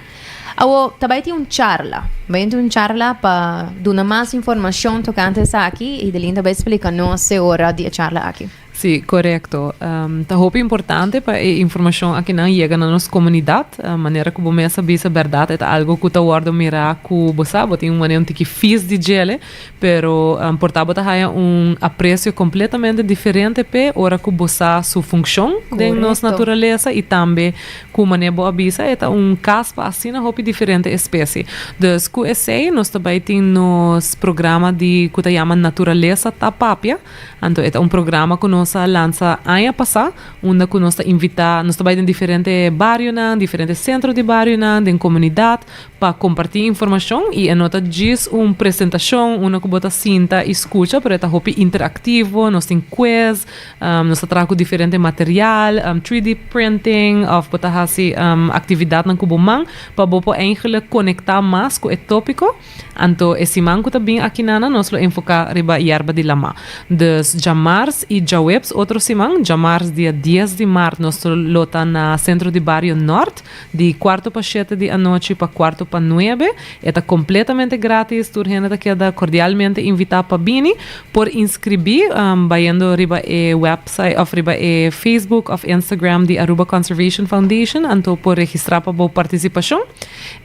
Awor, ta bai tin un charla. Bai tin un charla pa duna mas informashon tokante esaki i Delin ta bai splika nos e ora di e charla aki. Sí, korekto. Ta hopi importante pa e informashon akinan yega na nos komunidat. Manera ku bo mes a bisa bèrdat e ta algu ku ta wòrdu mirá ku bo sa bo tin un manera un tiki fis di djele, pero por ta bo ta haña un apresio kompletamente diferente p'e ora ku bo sa su funkshon den nos naturalesa i tambe ku manera bo a bisa e ta un kas pa asina hopi diferente espesie. Dus ku esei nos ta bai tin nos programa di ku ta yama Naturalesa ta Papia. Anto e ta un programa ku nos a lansa aña pasá, unda ku nos ta invitá, nos ta bai den diferente barionan, diferente sentro di barionan, den komunidat, pa kompartí informashon. I e no ta djis un presentashon unda ku bo ta sinta i skucha, pero e ta hopi interaktivo, nos tin quiz, nos ta traha ku diferente material, 3D printing, òf bo ta hasi aktividatnan ku bo man, pa bo por eigentlik konektá mas ku e tópiko. Anto e siman ku ta bin akinana nos lo enfoká riba yerba di lamá. Dus djamars i djaweps otro siman, djamars dia dies di mart nos lo ta na Sentro di Bario Nort di kuarto pa shete di anochi pa kuarto pa nuebe. E ta kompletamente gratis, tur hende ta keda kordialmente invitá pa bini. Por inskribí bayendo riba e website òf riba e Facebook òf Instagram di Aruba Conservation Foundation anto por registrá pa bo partisipashon.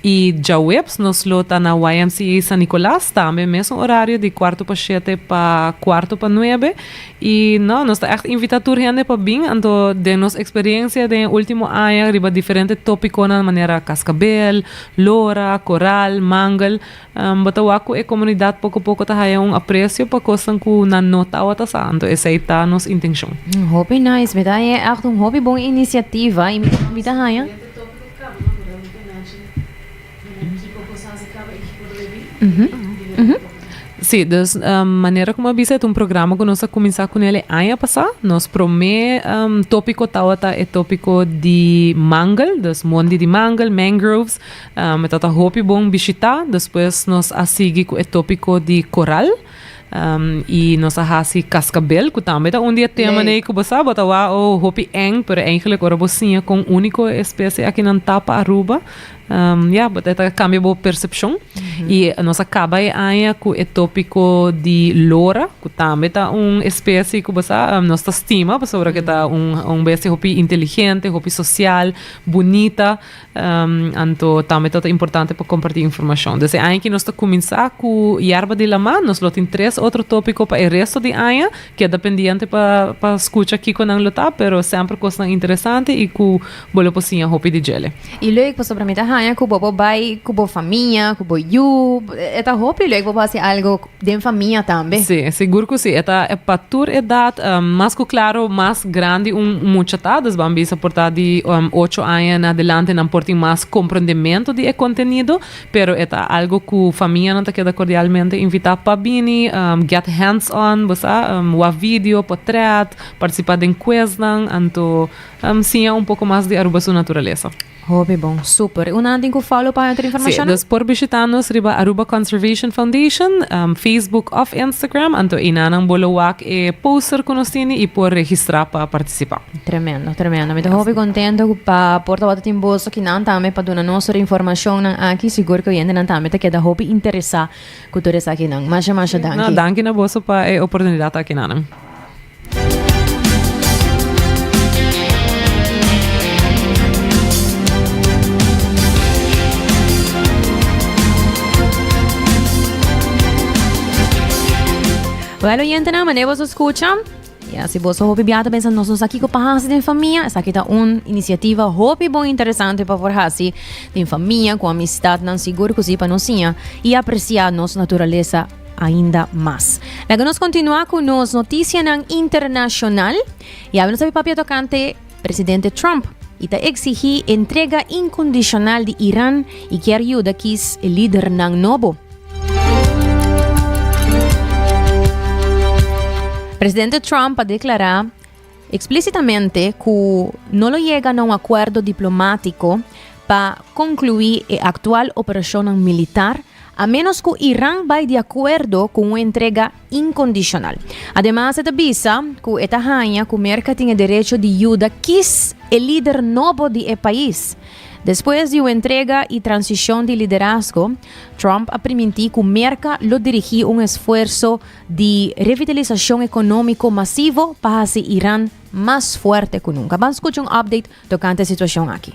I djaweps nos lo ta na YMCA San Nicolas, tambe mesun orario di kuarto pa shete pa kuarto pa nuebe. I no, nos ta ègt invitá tur hende pa bin, anto den nos eksperensia den e último aña riba diferente tópikonan manera kaskabel, lora, koral, mangel, bo ta wak ku e komunidat poko poko ta haya un apresio pa kosnan ku nan no tabata sa, anto esei ta nos intenshon. Hopi nice, mi ta haña ègt un hopi bon inisiativa i mi ta haña. Sí, dus manera como a bisa e ta un programa cu nos a cuminsa cu nel e aña pasa. Nos prome topico tawata e topico di mangel, dus mondi di mangel, mangroves. E tawata hopi bon bishita. Despues nos a sigui cu e topico di coral. I nos a hasi kaskabel, ku tambe ta un di e temanan ei ku bo sa, bo ta wak oh hopi eng, pero eigenlijk ora bo siña kon úniko e espesie akinan ta pa Aruba, ya, bo ta kambia bo persepshon. I nos a kaba e aña ku e tópiko di lora, ku tambe ta un espesie ku bo sa, nos ta stima pasobra ku e ta un bestia hopi inteligente, hopi sosial, bunita. Anto tambe ta importante pa kompartí informashon. Dus e aña aki nos ta kuminsá ku yerba di lamá. Nos lo tin tres otro tópiko pa e resto di aña. Keda pendiente pa pa skucha kiko nan lo ta, pero semper kosnan interesante i ku bo lo por siña hopi di djele. I leuk pasobra mi ta haña ku bo por bai ku bo famia, ku bo yu. E ta hopi leuk bo por hasi algu Den famia tambe. Sí, sigur ku sí. E ta pa tur edat. Mas ku klaro, mas grandi un mucha ta, dus ban bisa por ta di ocho aña en adelante nan por tin mas komprondementu di e kontenido, pero e ta algu ku famianan ta keda kordialmente invitá pa bini, get hands on, bo sa, wak video, potrèt, partisipá den kuesnan, anto siña un poko mas di Aruba su naturalesa. Hopi bon, super. Un nan tin ku follow pa otro Sí, informashonnan? dus por bishita nos riba Aruba Conservation Foundation, Facebook of Instagram, anto einanan bo lo wak e poster ku nos tini i por registrá pa partisipá. Tremendo, tremendo. Mi ta hopi kontento ku pa por tabata tin boso kinan tambe pa duna nos tur informashonnan aki. Sigur ku oyentenan tambe ta keda hopi interesá ku tur esakinan. Masha, masha No, danki. danki na boso pa e oportunidat aki, Nanan. Well, oyentenan, manera boso scucha, ya si boso hopi bia ta pensa nos no sa kiko pa hasi den famia, esaki ta un iniciativa hopi bon interesante pa por hasi den famia, cu amistadnan, sigur cu si pa nos siña y aprecia nos naturalesa ainda mas. Laga nos continua cu nos noticianan internacional. Y awe nos ta bay papia tocante Presidente Trump y ta exigi entrega incondicional di Iran y kier yuda kies e lidernan nobo. Presidente Trump a declara explicitamente cu no lo yega na un acuerdo diplomatico pa conclui e actual operacionnan militar a menos cu Iran bay di acuerdo cu un entrega incondicional. Ademas e ta bisa cu e ta haña cu Merca tin e derecho di yuda kies e lider nobo di e pais. Despues di un entrega y transicion di liderazgo, Trump a priminti cu Merca lo dirigi un esfuerso di revitalisacion economico masivo pa haci Iran mas fuerte cu nunca. Ban scucha un update tocante e situacion aki.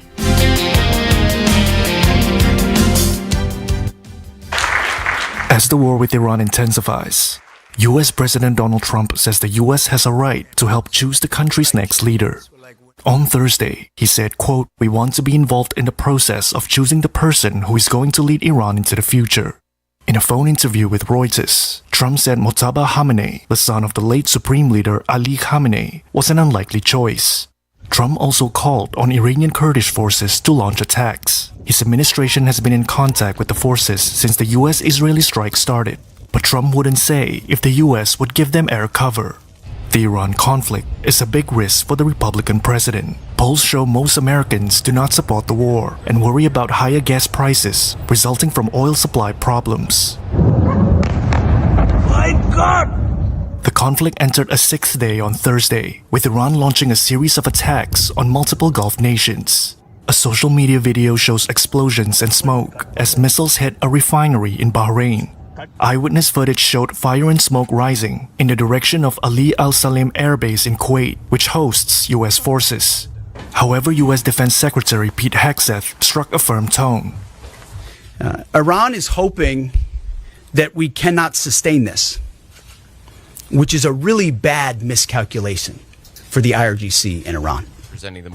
As the war with Iran intensifies, US President Donald Trump says the US has a right to help choose the country's next leader. On Thursday, he said, quote, We want to be involved in the process of choosing the person who is going to lead Iran into the future. In a phone interview with Reuters, Trump said Mojtaba Khamenei, the son of the late Supreme Leader Ali Khamenei, was an unlikely choice. Trump also called on Iranian Kurdish forces to launch attacks. His administration has been in contact with the forces since the US Israeli strike started, but Trump wouldn't say if the US would give them air cover. The Iran conflict is a big risk for the Republican president. Polls show most Americans do not support the war and worry about higher gas prices resulting from oil supply problems. My God! The conflict entered a sixth day on Thursday, with Iran launching a series of attacks on multiple Gulf nations. A social media video shows explosions and smoke as missiles hit a refinery in Bahrain. Eyewitness footage showed fire and smoke rising in the direction of Ali Al Salem Air Base in Kuwait, which hosts U.S. forces. However, U.S. Defense Secretary Pete Hegseth struck a firm tone. Uh, Iran is hoping that we cannot sustain this, which is a really bad miscalculation for the IRGC in Iran.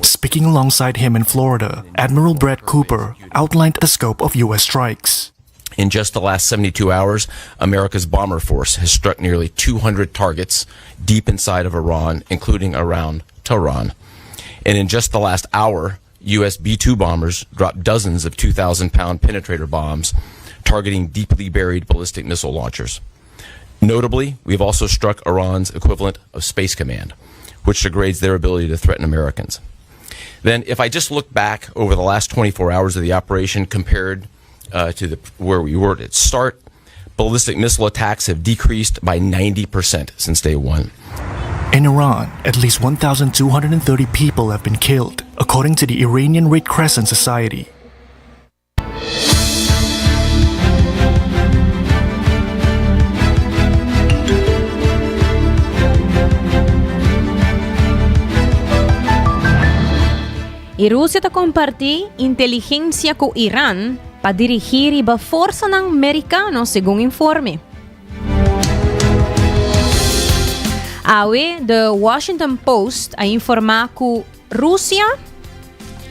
Speaking alongside him in Florida, Admiral Brad Cooper outlined the scope of U.S. strikes. In just the last 72 hours, America's bomber force has struck nearly 200 targets deep inside of Iran, including around Tehran. And in just the last hour, U.S. B 2 bombers dropped dozens of 2,000 pound penetrator bombs targeting deeply buried ballistic missile launchers. Notably, we've also struck Iran's equivalent of Space Command, which degrades their ability to threaten Americans. Then, if I just look back over the last 24 hours of the operation compared uh, to the, where we were at its start, ballistic missile attacks have decreased by 90% since day one. In Iran, at least 1,230 people have been killed, according to the Iranian Red Crescent Society. Y Rusia ta comparti inteligencia cu Iran pa dirigi riba forsanan Mericano, segun informe. Awe, The Washington Post a informa cu Rusia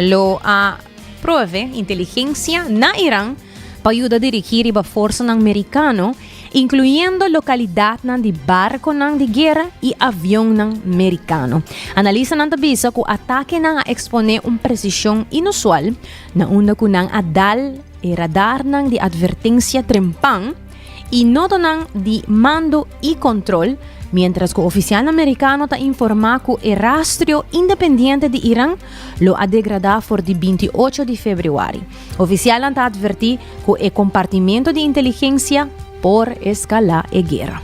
lo a prove inteligencia na Iran pa yuda dirigi riba forsanan Mericano, incluyendo localidadnan di barconan di guera y avionnan Mericano. Analistanan ta bisa cu atakenan a expone un precision inusual na unda cu nan a dal e radarnan di advertencia trempan y nodonan di mando y control, mientras cu oficialnan Mericano ta informa cu e rastrio independiente di Iran lo a degrada for di 28 di februari. Oficialnan ta adverti cu e compartimento di inteligencia por escala e guera.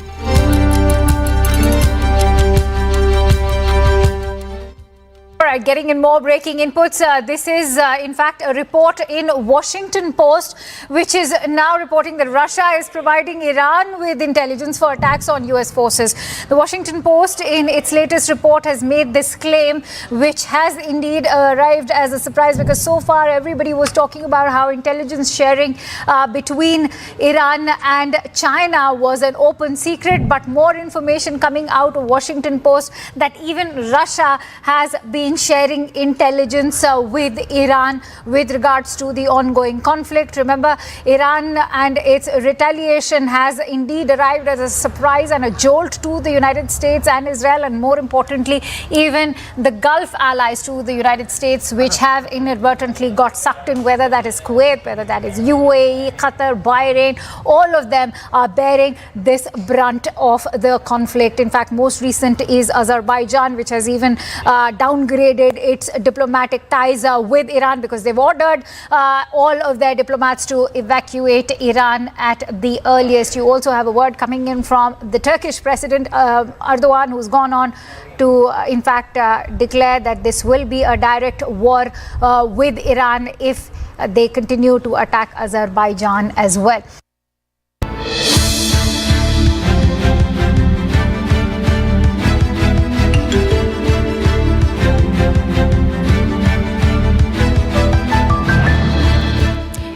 right, getting in more breaking inputs. Uh, this is, uh, in fact, a report in Washington Post, which is now reporting that Russia is providing Iran with intelligence for attacks on U.S. forces. The Washington Post, in its latest report, has made this claim, which has indeed arrived as a surprise because so far everybody was talking about how intelligence sharing uh, between Iran and China was an open secret, but more information coming out of Washington Post that even Russia has been sharing intelligence uh, with Iran with regards to the ongoing conflict. Remember, Iran and its retaliation has indeed arrived as a surprise and a jolt to the United States and Israel, and more importantly, even the Gulf allies to the United States, which have inadvertently got sucked in, whether that is Kuwait, whether that is UAE, Qatar, Bahrain, all of them are bearing this brunt of the conflict. In fact, most recent is Azerbaijan, which has even uh, downgraded its diplomatic ties uh, with Iran because they've ordered uh, all of their diplomats to evacuate Iran at the earliest. You also have a word coming in from the Turkish President uh, Erdogan, who's gone on to, uh, in fact, uh, declare that this will be a direct war uh, with Iran if they continue to attack Azerbaijan as well.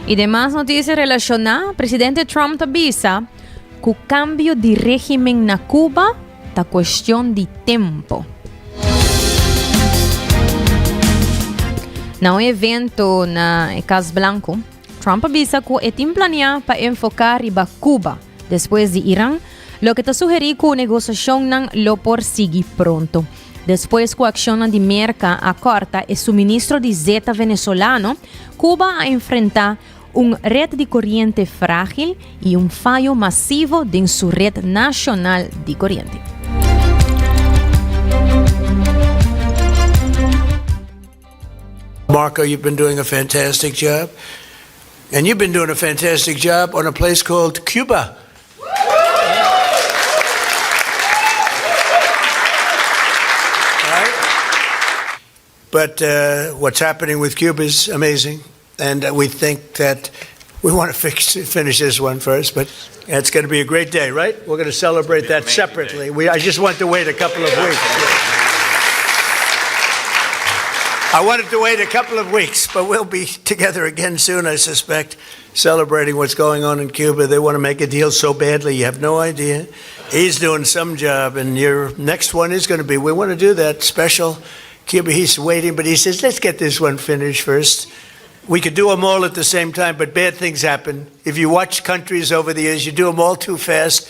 Y demas noticia relaciona, presidente Trump ta bisa cu cambio di regimen na Cuba ta cuestion di tempo. Na un evento na e Cas Blanco, Trump a bisa ku e tin planeá pa enfoká riba Cuba despues di Iran, loke ta sugerí ku negosiashonnan lo por sigui pronto. Despues ku akshonnan di Merka a kòrta e suministro di zeta venezolano, Cuba a enfrentá un ret di koriente frágil i un fayo masivo den su ret nashonal di koriente. Marco, you've been doing a fantastic job. And you've been doing a fantastic job on a place called Cuba. Right? But uh, what's happening with Cuba is amazing. And uh, we think that we want to fix, finish this one first, but it's going to be a great day, right? We're going to celebrate that separately. We, I just want to wait a couple of weeks. I wanted to wait a couple of weeks, but we'll be together again soon, I suspect, celebrating what's going on in Cuba. They want to make a deal so badly, you have no idea. He's doing some job, and your next one is going to be we want to do that special Cuba. He's waiting, but he says, let's get this one finished first. We could do them all at the same time, but bad things happen. If you watch countries over the years, you do them all too fast,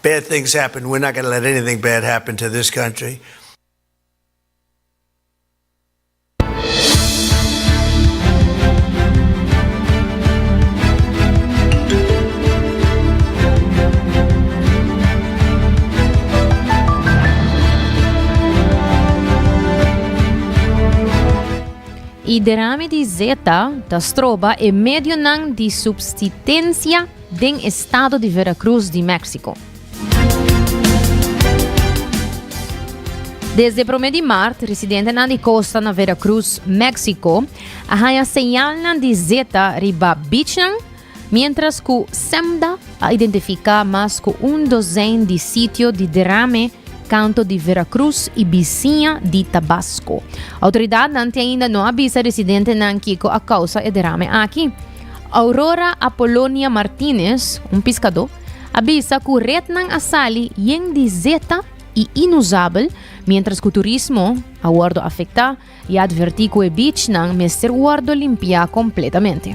bad things happen. We're not going to let anything bad happen to this country. E derame di zeta ta stroba e medionan di subsitensia den estado di Veracruz di Mexico. Desde promé di mart, residentenan di kosta na Veracruz, Mexico, a haña señalnan di zeta riba beachnan, miéntras ku SEMDA a identifiká mas ku un dozèn di sitio di derame kanto di Veracruz i bisiña di Tabasco. Outoridatnan te ainda no a bisa residentenan kiko a kousa e derame aki. Aurora Apolonia Martinez, un piskadó, a bisa ku retnan a sali yen di zeta i inusabel, miéntras ku turismo a wòrdu afektá i a advertí ku e beachnan mester wòrdu limpiá kompletamente.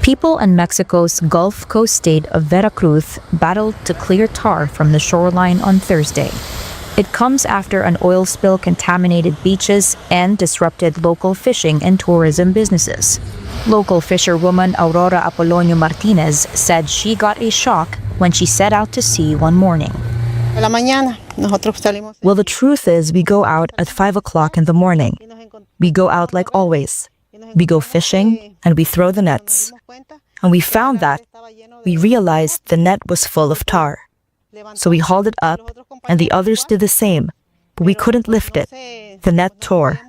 People in Mexico's Gulf Coast state of Veracruz battled to clear tar from the shoreline on Thursday. It comes after an oil spill contaminated beaches and disrupted local fishing and tourism businesses. Local fisherwoman Aurora Apolonio Martinez said she got a shock when she set out to sea one morning. Well, the truth is, we go out at 5 o'clock in the morning. We go out like always. We go fishing and we throw the nets. And we found that we realized the net was full of tar. So we hauled it up, and the others did the same, but we couldn't lift it. The net tore.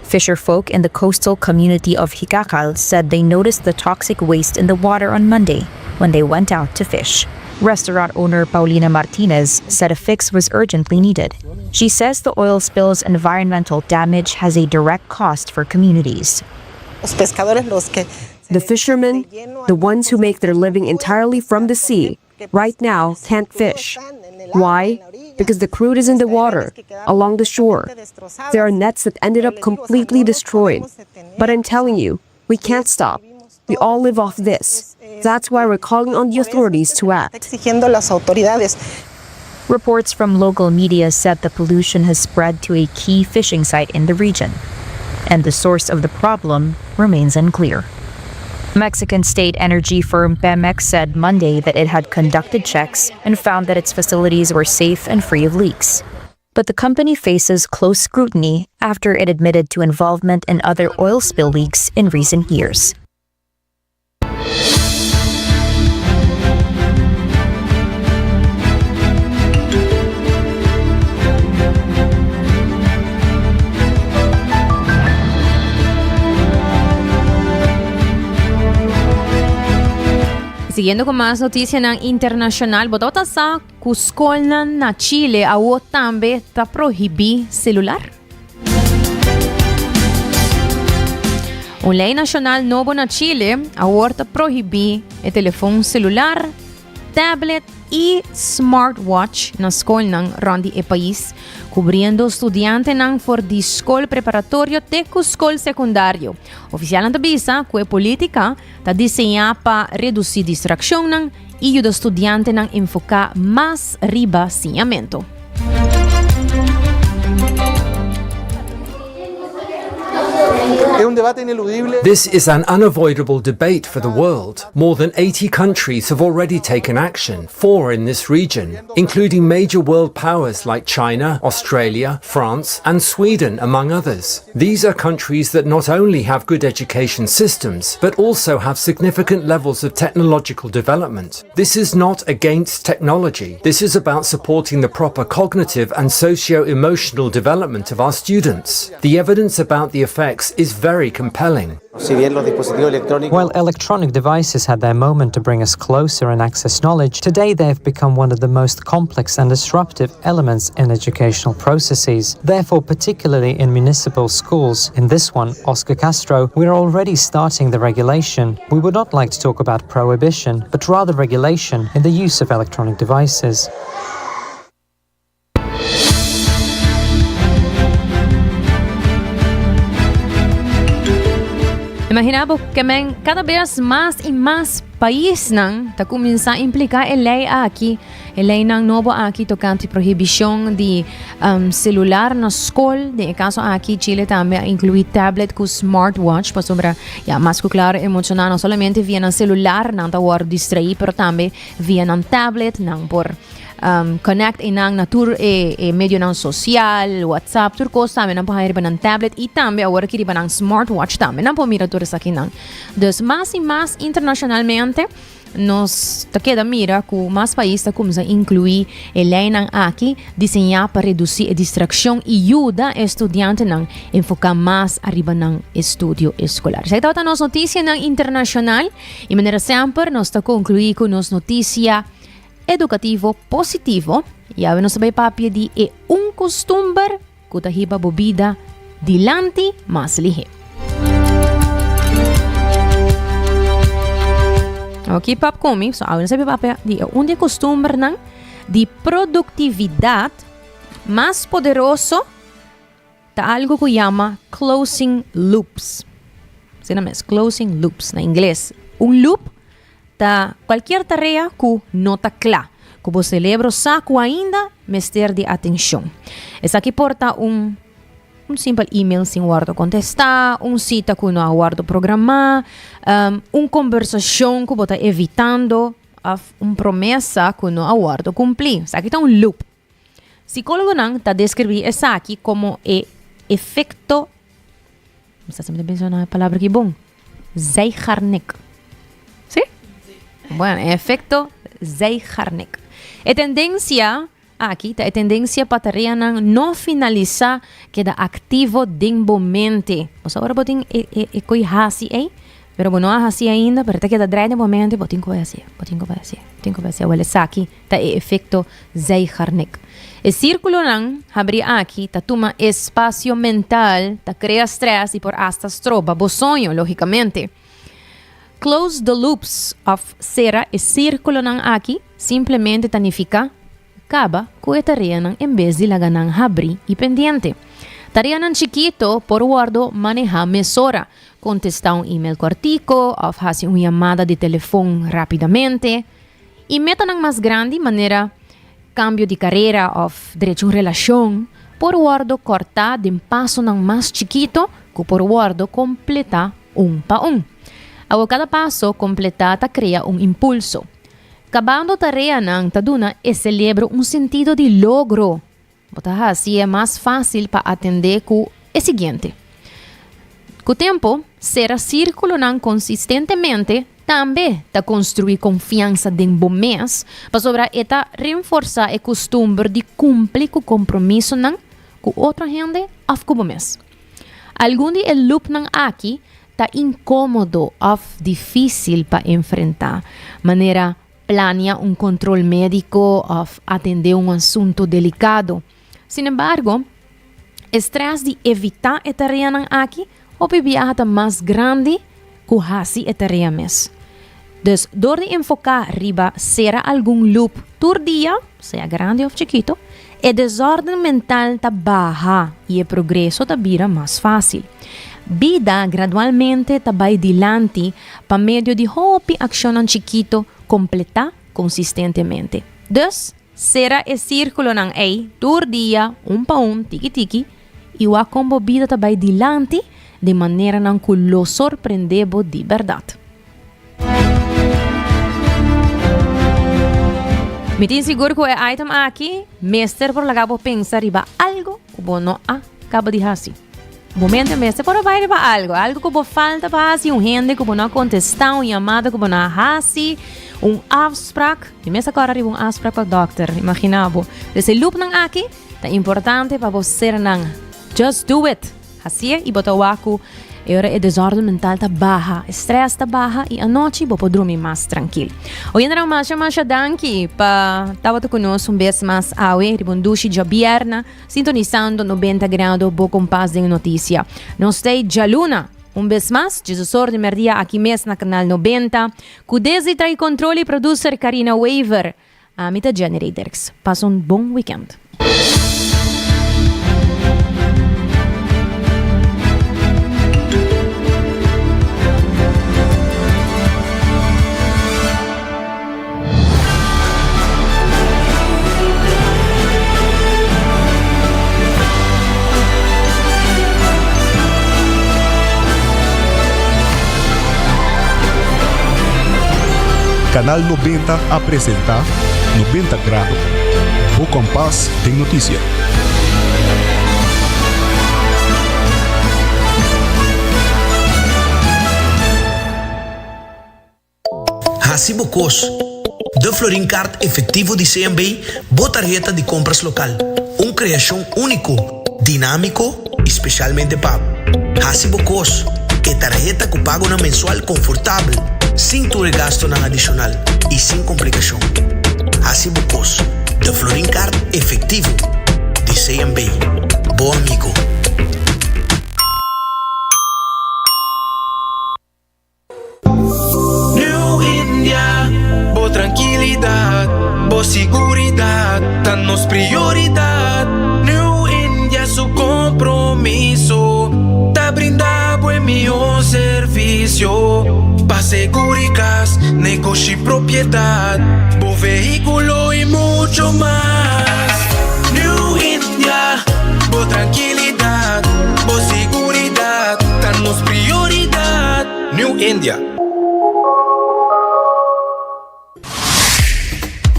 Fisherfolk in the coastal community of Jicacal said they noticed the toxic waste in the water on Monday when they went out to fish. Restaurant owner Paulina Martinez said a fix was urgently needed. She says the oil spill's environmental damage has a direct cost for communities. The fishermen, the ones who make their living entirely from the sea, right now can't fish. Why? Because the crude is in the water, along the shore. There are nets that ended up completely destroyed. But I'm telling you, we can't stop. We all live off this. That's why we're calling on the authorities to act. Reports from local media said the pollution has spread to a key fishing site in the region, and the source of the problem remains unclear. Mexican state energy firm Pemex said Monday that it had conducted checks and found that its facilities were safe and free of leaks. But the company faces close scrutiny after it admitted to involvement in other oil spill leaks in recent years. Siguiendo cu mas noticianan internacional, bo tabata sa cu scolnan na Chile awo tambe ta prohibi celular? Un ley nacional nobo na Chile awor ta prohibi e telefon celular, tablet y smartwatch na scolnan rond di e pais, cubriendo studiantenan for di scol preparatorio te cu scol secundario. Oficialnan ta bisa cu e politica ta diseña pa reduci distraccionnan y yuda studiantenan enfoca mas riba siñamento. This is an unavoidable debate for the world. More than 80 countries have already taken action, four in this region, including major world powers like China, Australia, France, and Sweden, among others. These are countries that not only have good education systems, but also have significant levels of technological development. This is not against technology. This is about supporting the proper cognitive and socio-emotional development of our students. The evidence about the effects is very compelling. While electronic devices had their moment to bring us closer and access knowledge, today they have become one of the most complex and disruptive elements in educational processes. Therefore, particularly in municipal schools, in this one, Oscar Castro, we are already starting the regulation. We would not like to talk about prohibition, but rather regulation in the use of electronic devices. Imagina bo ke men kada bes mas i mas paisnan ta kuminsá impliká e lei aki, e leinan nobo aki tokante prohibishon di um, selular na skol. Den e kaso aki Chile tambe a inkluí tablet ku smartwatch pasobra ya mas ku klaro e muchanan no solamente via nan selular nan ta wòrdu distraí pero tambe via nan tablet nan por um, connect einan na tur e, e medionan social, WhatsApp, tur kos tambe nan por haña riba nan tablet i tambe awor aki riba nan smartwatch tambe nan por mira tur esakinan. Dus mas i mas internacionalmente nos ta keda mira ku mas pais ta kumsa inkluí e leinan aki diseñá pa redusí e distrakshon i yuda e studiantenan enfoká mas ariba nan estudio eskolar. Esaki tabata nos notisianan internashonal i manera semper nos ta konkluí ku nos notisia Edukativo positivo, Yawe nos ta bai papia di e un kustumber ku ta hiba bo bida dilanti mas lihé. Ok, pap komi, so awe nos ta bai papia di e un di e kustumbernan di produktividat mas poderoso Ta algo ku yama closing loops. Asina mes, closing loops na ingles. Un loop ta cualkier tarea ku no ta kla, ku bo celebro sa ku ainda mester di atencion. Esaki por ta un un simpel email sin wordo contesta, un cita ku no a wordo programa, un conversacion ku bo ta evitando of un promesa ku no a wordo cumpli. Esaki ta un loop. Psicólogonan ta describí esaki como e efecto, mi sta siempre pensando na e palabra aki bon, Zeigarnik. Sí? Bueno, e efecto Zeigarnik. E tendencia aki ta e tendencia pa tareanan no finalisa keda activo den bo mente. Bo sa ora bo tin e e e coi haci ey, pero bo no a haci ainda, pero ta keda draai den bo mente, bo tin cu bay haci, bo tin cu bay haci, bo tin cu bay haci. Awel esaki ta e efecto Zeigarnik. E circulonan habri aki ta tuma espacio mental, ta crea stress y por hasta stroba bo soño, logicamente. Close the loops of sera e sírkulonan aki simplemente ta nifiká kaba ku e tareanan en bes di laga nan habrí i pendiente. Tareanan chikito por wòrdu manehá mesora, kontestá un email kòrtiko òf hasi un yamada di telefon rápidamente. I metanan mas grandi manera kambio di karera òf drecha un relashon por wòrdu kòrtá den pasonan mas chikito ku por wòrdu kompletá un pa un. Awor kada paso kompletá ta krea un impulso. Kabando tareanan ta duna e selebro un sentido di logro. Bo ta hasi e mas fásil pa atendé ku e siguiente. Ku tempu, sera sírkulonan konsistentemente tambe ta konstruí konfiansa den bo mes, pasobra e ta renforsá e kustumber di kumpli ku kompromisonan ku otro hende òf ku bo mes. Algun di e loopnan aki ta inkómodo òf difísil pa enfrentá, manera plania un kontrol médiko òf atendé un asuntu delikado. Sinembargo, e strès di evitá e tareanan aki hopi biaha ta mas grandi ku hasi e tarea mes. Dus, dor di enfoká riba sera algun loop tur dia, sea grandi òf chikitu, e desòrden mental ta baha i e progreso ta bira mas fásil. Bida gradualmente ta bai dilanti pa medio di hopi akshonnan chikitu kompletá konsistentemente. Dus, sera e sírkulonan ei tur dia, un pa un, tiki tiki, i wak kon bo bida ta bai dilanti den maneranan ku lo sorprendé bo di bèrdat. Mi tin sigur ku e item aki mester por laga bo pensa riba algo ku bo no a kaba di hasi. Bo mente mester por a bai riba algo, algo ku bo falta pa hasi, un hende ku bo no a kontestá, un yamada ku bo no a hasi, un afsprak. Mi mes a kòrda riba un afsprak pa dòkter, imaginá bo. Des e loopnan aki ta importante pa bo ser nan. Just do it! Hasié i bo ta wak ku e ora e desòrden mental ta baha, e strès ta baha i anochi bo por drumi mas trankil. Oyendenan masha masha danki pa tabata ku nos un bes mas awe riba un dushi djabièrna sintonisando 90 Grado bo kompas den notisia. Nos ta ei djaluna un bes mas djesosor di mèrdia aki mes na Kanal 90 ku Desi ta i kontrol i producer Karina Wever. Ami ta Jenny Reyderks. Pasa un bon weekend. Canal 90 a presenta 90 Grado, bo kompas den notisia. Hasi bo kos. De Florin Card Efectivo di CMB, bo tarheta di compras local. Un creacion unico, dinamico y specialmente pa bo. Hasi bo kos. E tarheta cu pagonan mensual confortabel, sin tur e gastonan adicional y sin complicacion. Hasi bo kos. De Florin Card Efectivo di CMB. Bo amigo. New India, bo trankilidat, bo siguridat ta nos prioridat. New India su kompromiso ta brinda bo e mihó servisio pa seguri kas, negoshi, propiedat, bo vehíkulo i mucho mas. New India, bo trankilidat, bo siguridat ta nos prioridat. New India.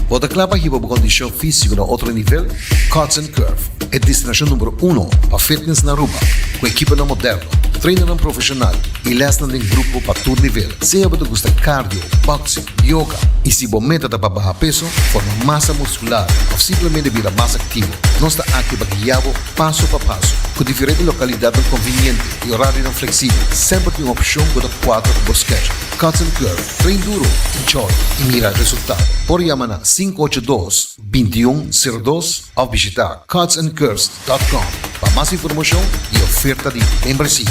Bo ta kla pa hiba bo kondishon físiko na otro nivel? Cuts and Curve, e destinashon numero uno pa fitness na Aruba, ku ekiponan moderno. Trainernan profesional y lesnan den grupo pa tur nivel. Sea bo ta gusta cardio, boxing, yoga y si bo meta ta pa baha peso, forma masa muscular of simplemente bira mas activo, nos ta aki pa guia bo paso pa paso. Cu diferente localidadnan conveniente y horarionan flexibel, semper tin un opcion cu ta cuadra cu bo schedule. Cuts and Curve, train duro, enjoy y mira resultado. Por yama na 582 2102 of bishita cutsandcurves dot com pa mas informacion y oferta di membresia.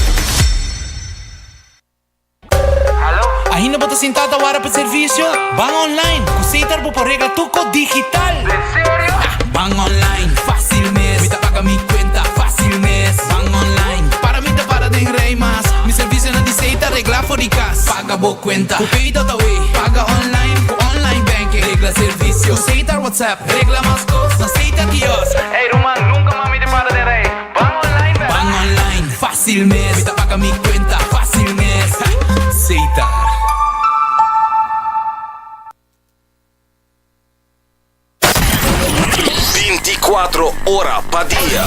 Ainda bo ta sinta ta wara pa servicio? Ban online! Cu Setar bo por regla tur cos digital! Den serio? Ban online, facil mes! Mi ta paga mi cuenta facil mes! Ban online, para mi ta para den rij mas! Mi servicionan di Setar regla for di cas! Paga bo cuenta cu Pay.awe! Paga online cu online banking! Regla servicio cu Setar WhatsApp! Regla mas cos na Setar Kiosk! Ey ruman, nunca mas mi ta para den rij! Ban online bel! Ban online, facil mes! Mi ta paga mi cuenta facil mes! Setar. 24 ora pa dia,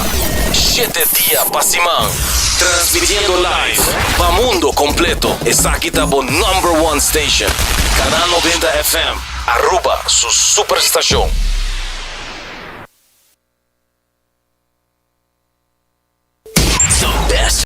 shete dia pa siman. Transmitiendo live pa mundo completo. Esaki ta bo number one station. Canal 90 FM, Aruba su superstacion.